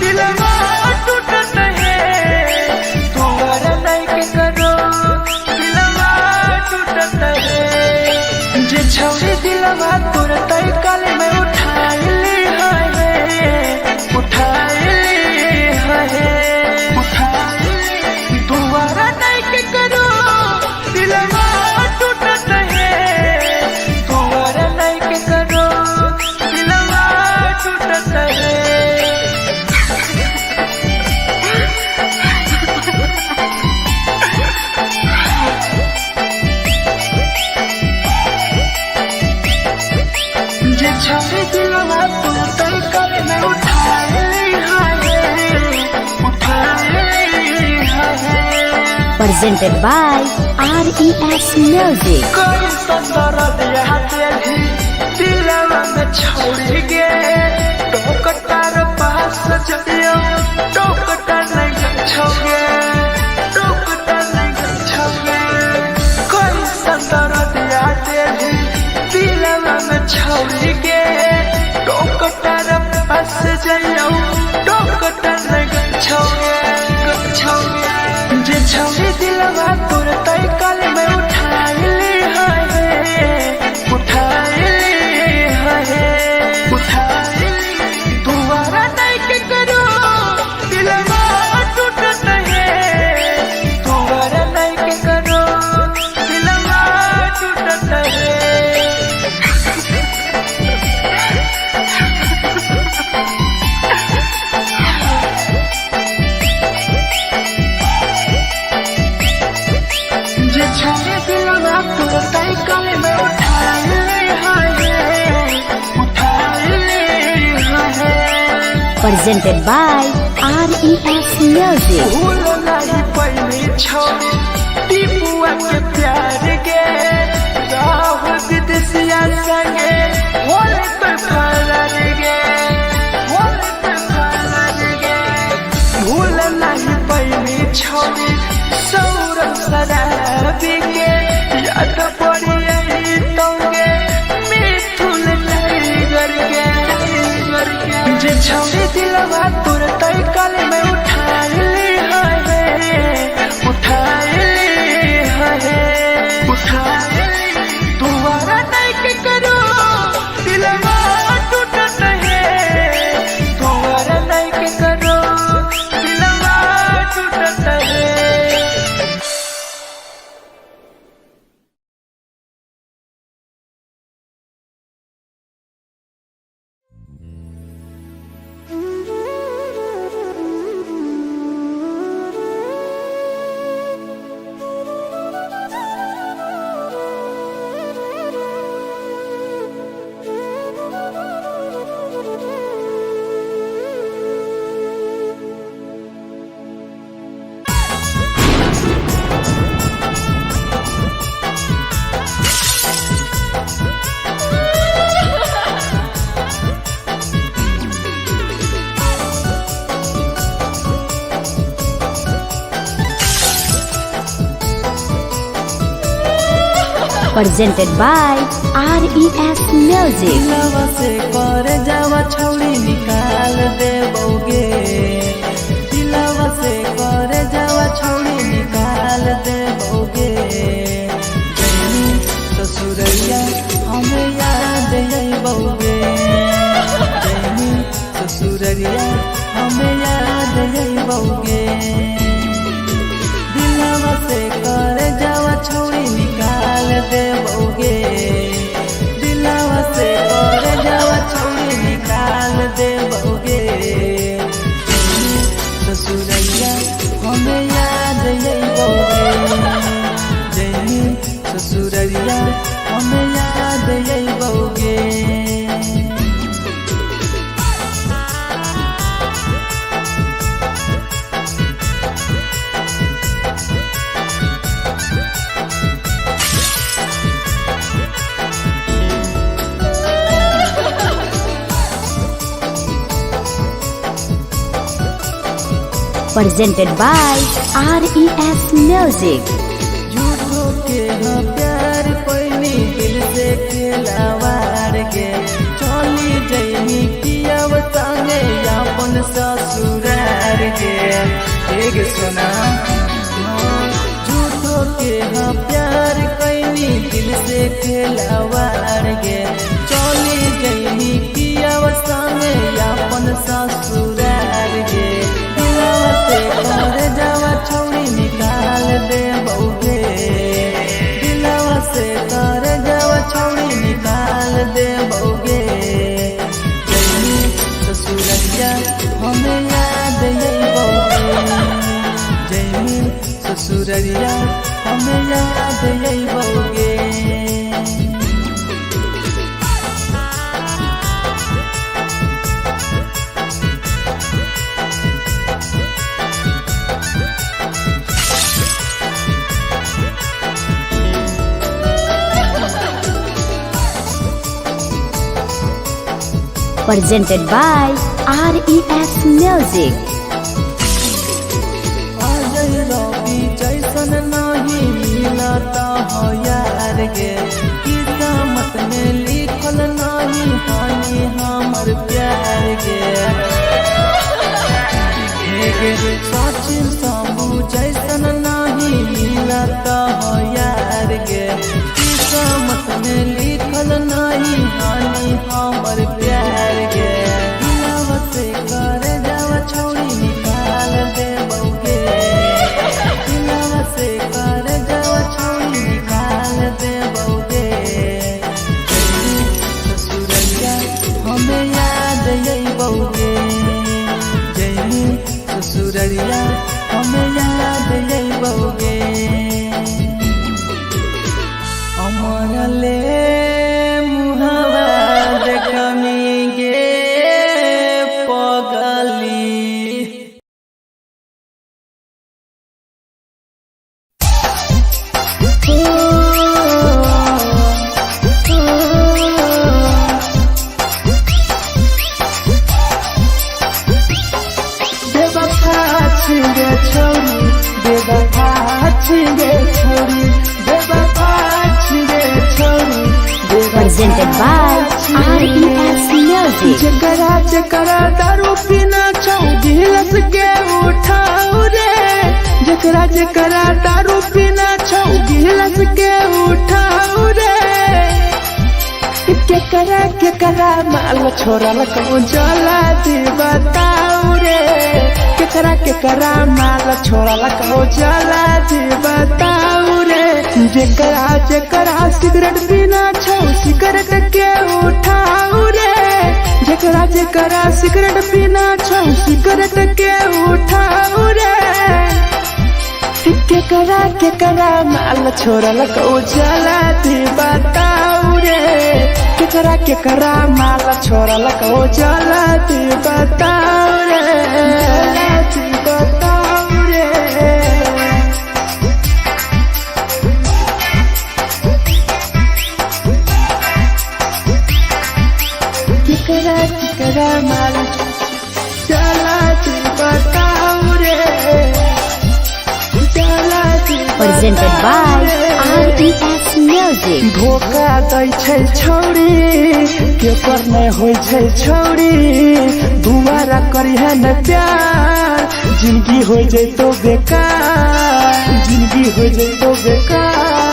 दिलवा टूटत है, दोबारा नहीं के करो दिलवा टूटत है। जे छौरी दिलवा तोरा तय कल में उठाइली हाय, उठाइली हाय, उठाइली। दोबारा नहीं के करो दिलवा टूटत है, दोबारा नहीं के करो दिलवा टूटत है। जे छौरी दिलवा तोरा तय कल में उठाइली हाय, उठाइली हाय। Presented by RES Music. कैसन दर्द यहाँ देली दिलवा में छोड़ गे, टोकटार पास जइयो टोकटा नहीं छोगे, टोकटा नहीं छोगे। कैसन दर्द यहाँ देली दिलवा में छोड़ गे, टोकटार पास जइयो टोकटा नहीं छोगे, छोगे। जे छौरी दिलवा तोरा तय कल में उठाइली हाय, उठाइली हाय, उठाइली। दोबारा नहीं के करो दिलवा Presented by RES Music. भूल नहीं पहली छोड़ी टीपुआ के प्यार के राह विदेशिया संगे होले पे फरार गे, होले पे फरार गे। भूल नहीं पहली छोड़ी सौरभ शराबी के याद पड़ी आई तोगे मिथुन टाइगर के। जे छौड़ी दिलवा तोर तई कल में उठाई ली है, उठाई ली है, उठाई ली। दोबारा नहीं के करो दिलवा टूटत है, दोबारा नहीं के करो दिलवा टूटत है। Presented by RES Music. दिलवा से कर जावा छौड़ी निकाल दे बौगे, दिलवा से कर जावा छौड़ी निकाल दे बौगे। जैनी ससुरैया हमें याद अइबौगे, जैनी ससुरैया हमें याद अइबौगे। दिलवा से कर जावा छौड़ी निकाल दे बौगे, दिलवा से कर जावा छौड़ी निकाल दे बौगे। ससुरैया हमें याद अइबौगे, जैनी ससुरैया हमें याद अइबौगे। Presented by RES Music. झूठो के हाँ प्यार पैनी दिल से खेलावार के चली जैनी किया संगे अपन ससुरार के। एक सुना झूठो के हाँ प्यार कैनी दिल से खेलावार के चली जैनी किया संगे अपन ससुरार के। दिलवा से कर जावा छौड़ी निकाल दे बौगे, दिलवा से कर जावा छौड़ी निकाल दे बौगे। जैनी ससुरैया हमें याद अइबौगे, जैनी ससुरैया हमें याद अइबौगे। Presented by RES Music. Ajay रवि जैसन नहीं मिलता हो यार गे, किस्मत में लिखल नहीं हानि हमर प्यार गे। सचिन शंभू जैसन नहीं मिलता हो यार गे, किस्मत में लिखल नहीं हानि हमर प्यार गे। दिलवा से कर जावा छौड़ी निकाल दे बौगे, दिलवा से कर जावा छौड़ी निकाल दे बौगे। ससुरैया हमें याद अइबौगे, जैनी ससुरैया हमें याद अइबौगे। अमर ले मुहावा देखमी गे पगली। Presented by RES Music. जकरा जकरा दारू पीना छौ गिलास के उठाऊ रे, जकरा जकरा दारू पीना छौ गिलास के उठाऊ रे। केकरा केकरा माल छोरा लकौ जला दी बताऊ रे, केकरा केकरा माल छोरा लकौ जला दी बताऊ रे। जेकरा जेकरा सिगरेट पीना छौ सिगरेट के उठाऊ रे, जेकरा जेकरा सिगरेट पीना छौ सिगरेट के उठाऊ रे। केकरा केकरा माल छोरा लकौ जला दी बताऊ रे, केकरा केकरा माल छोरा लकौ जला दी बताऊ रे, जला दी बताऊ रे। केकरा केकरा माल जला दी बताऊ रे, जला दी Presented by बताऊ रे। RES Music. धोखा दै छै छौरी, के पर नै होइ छै छौरी, दुबारा करी है न प्यार, जिंदगी हो जैतो बेकार, जिंदगी हो जैतो बेकार।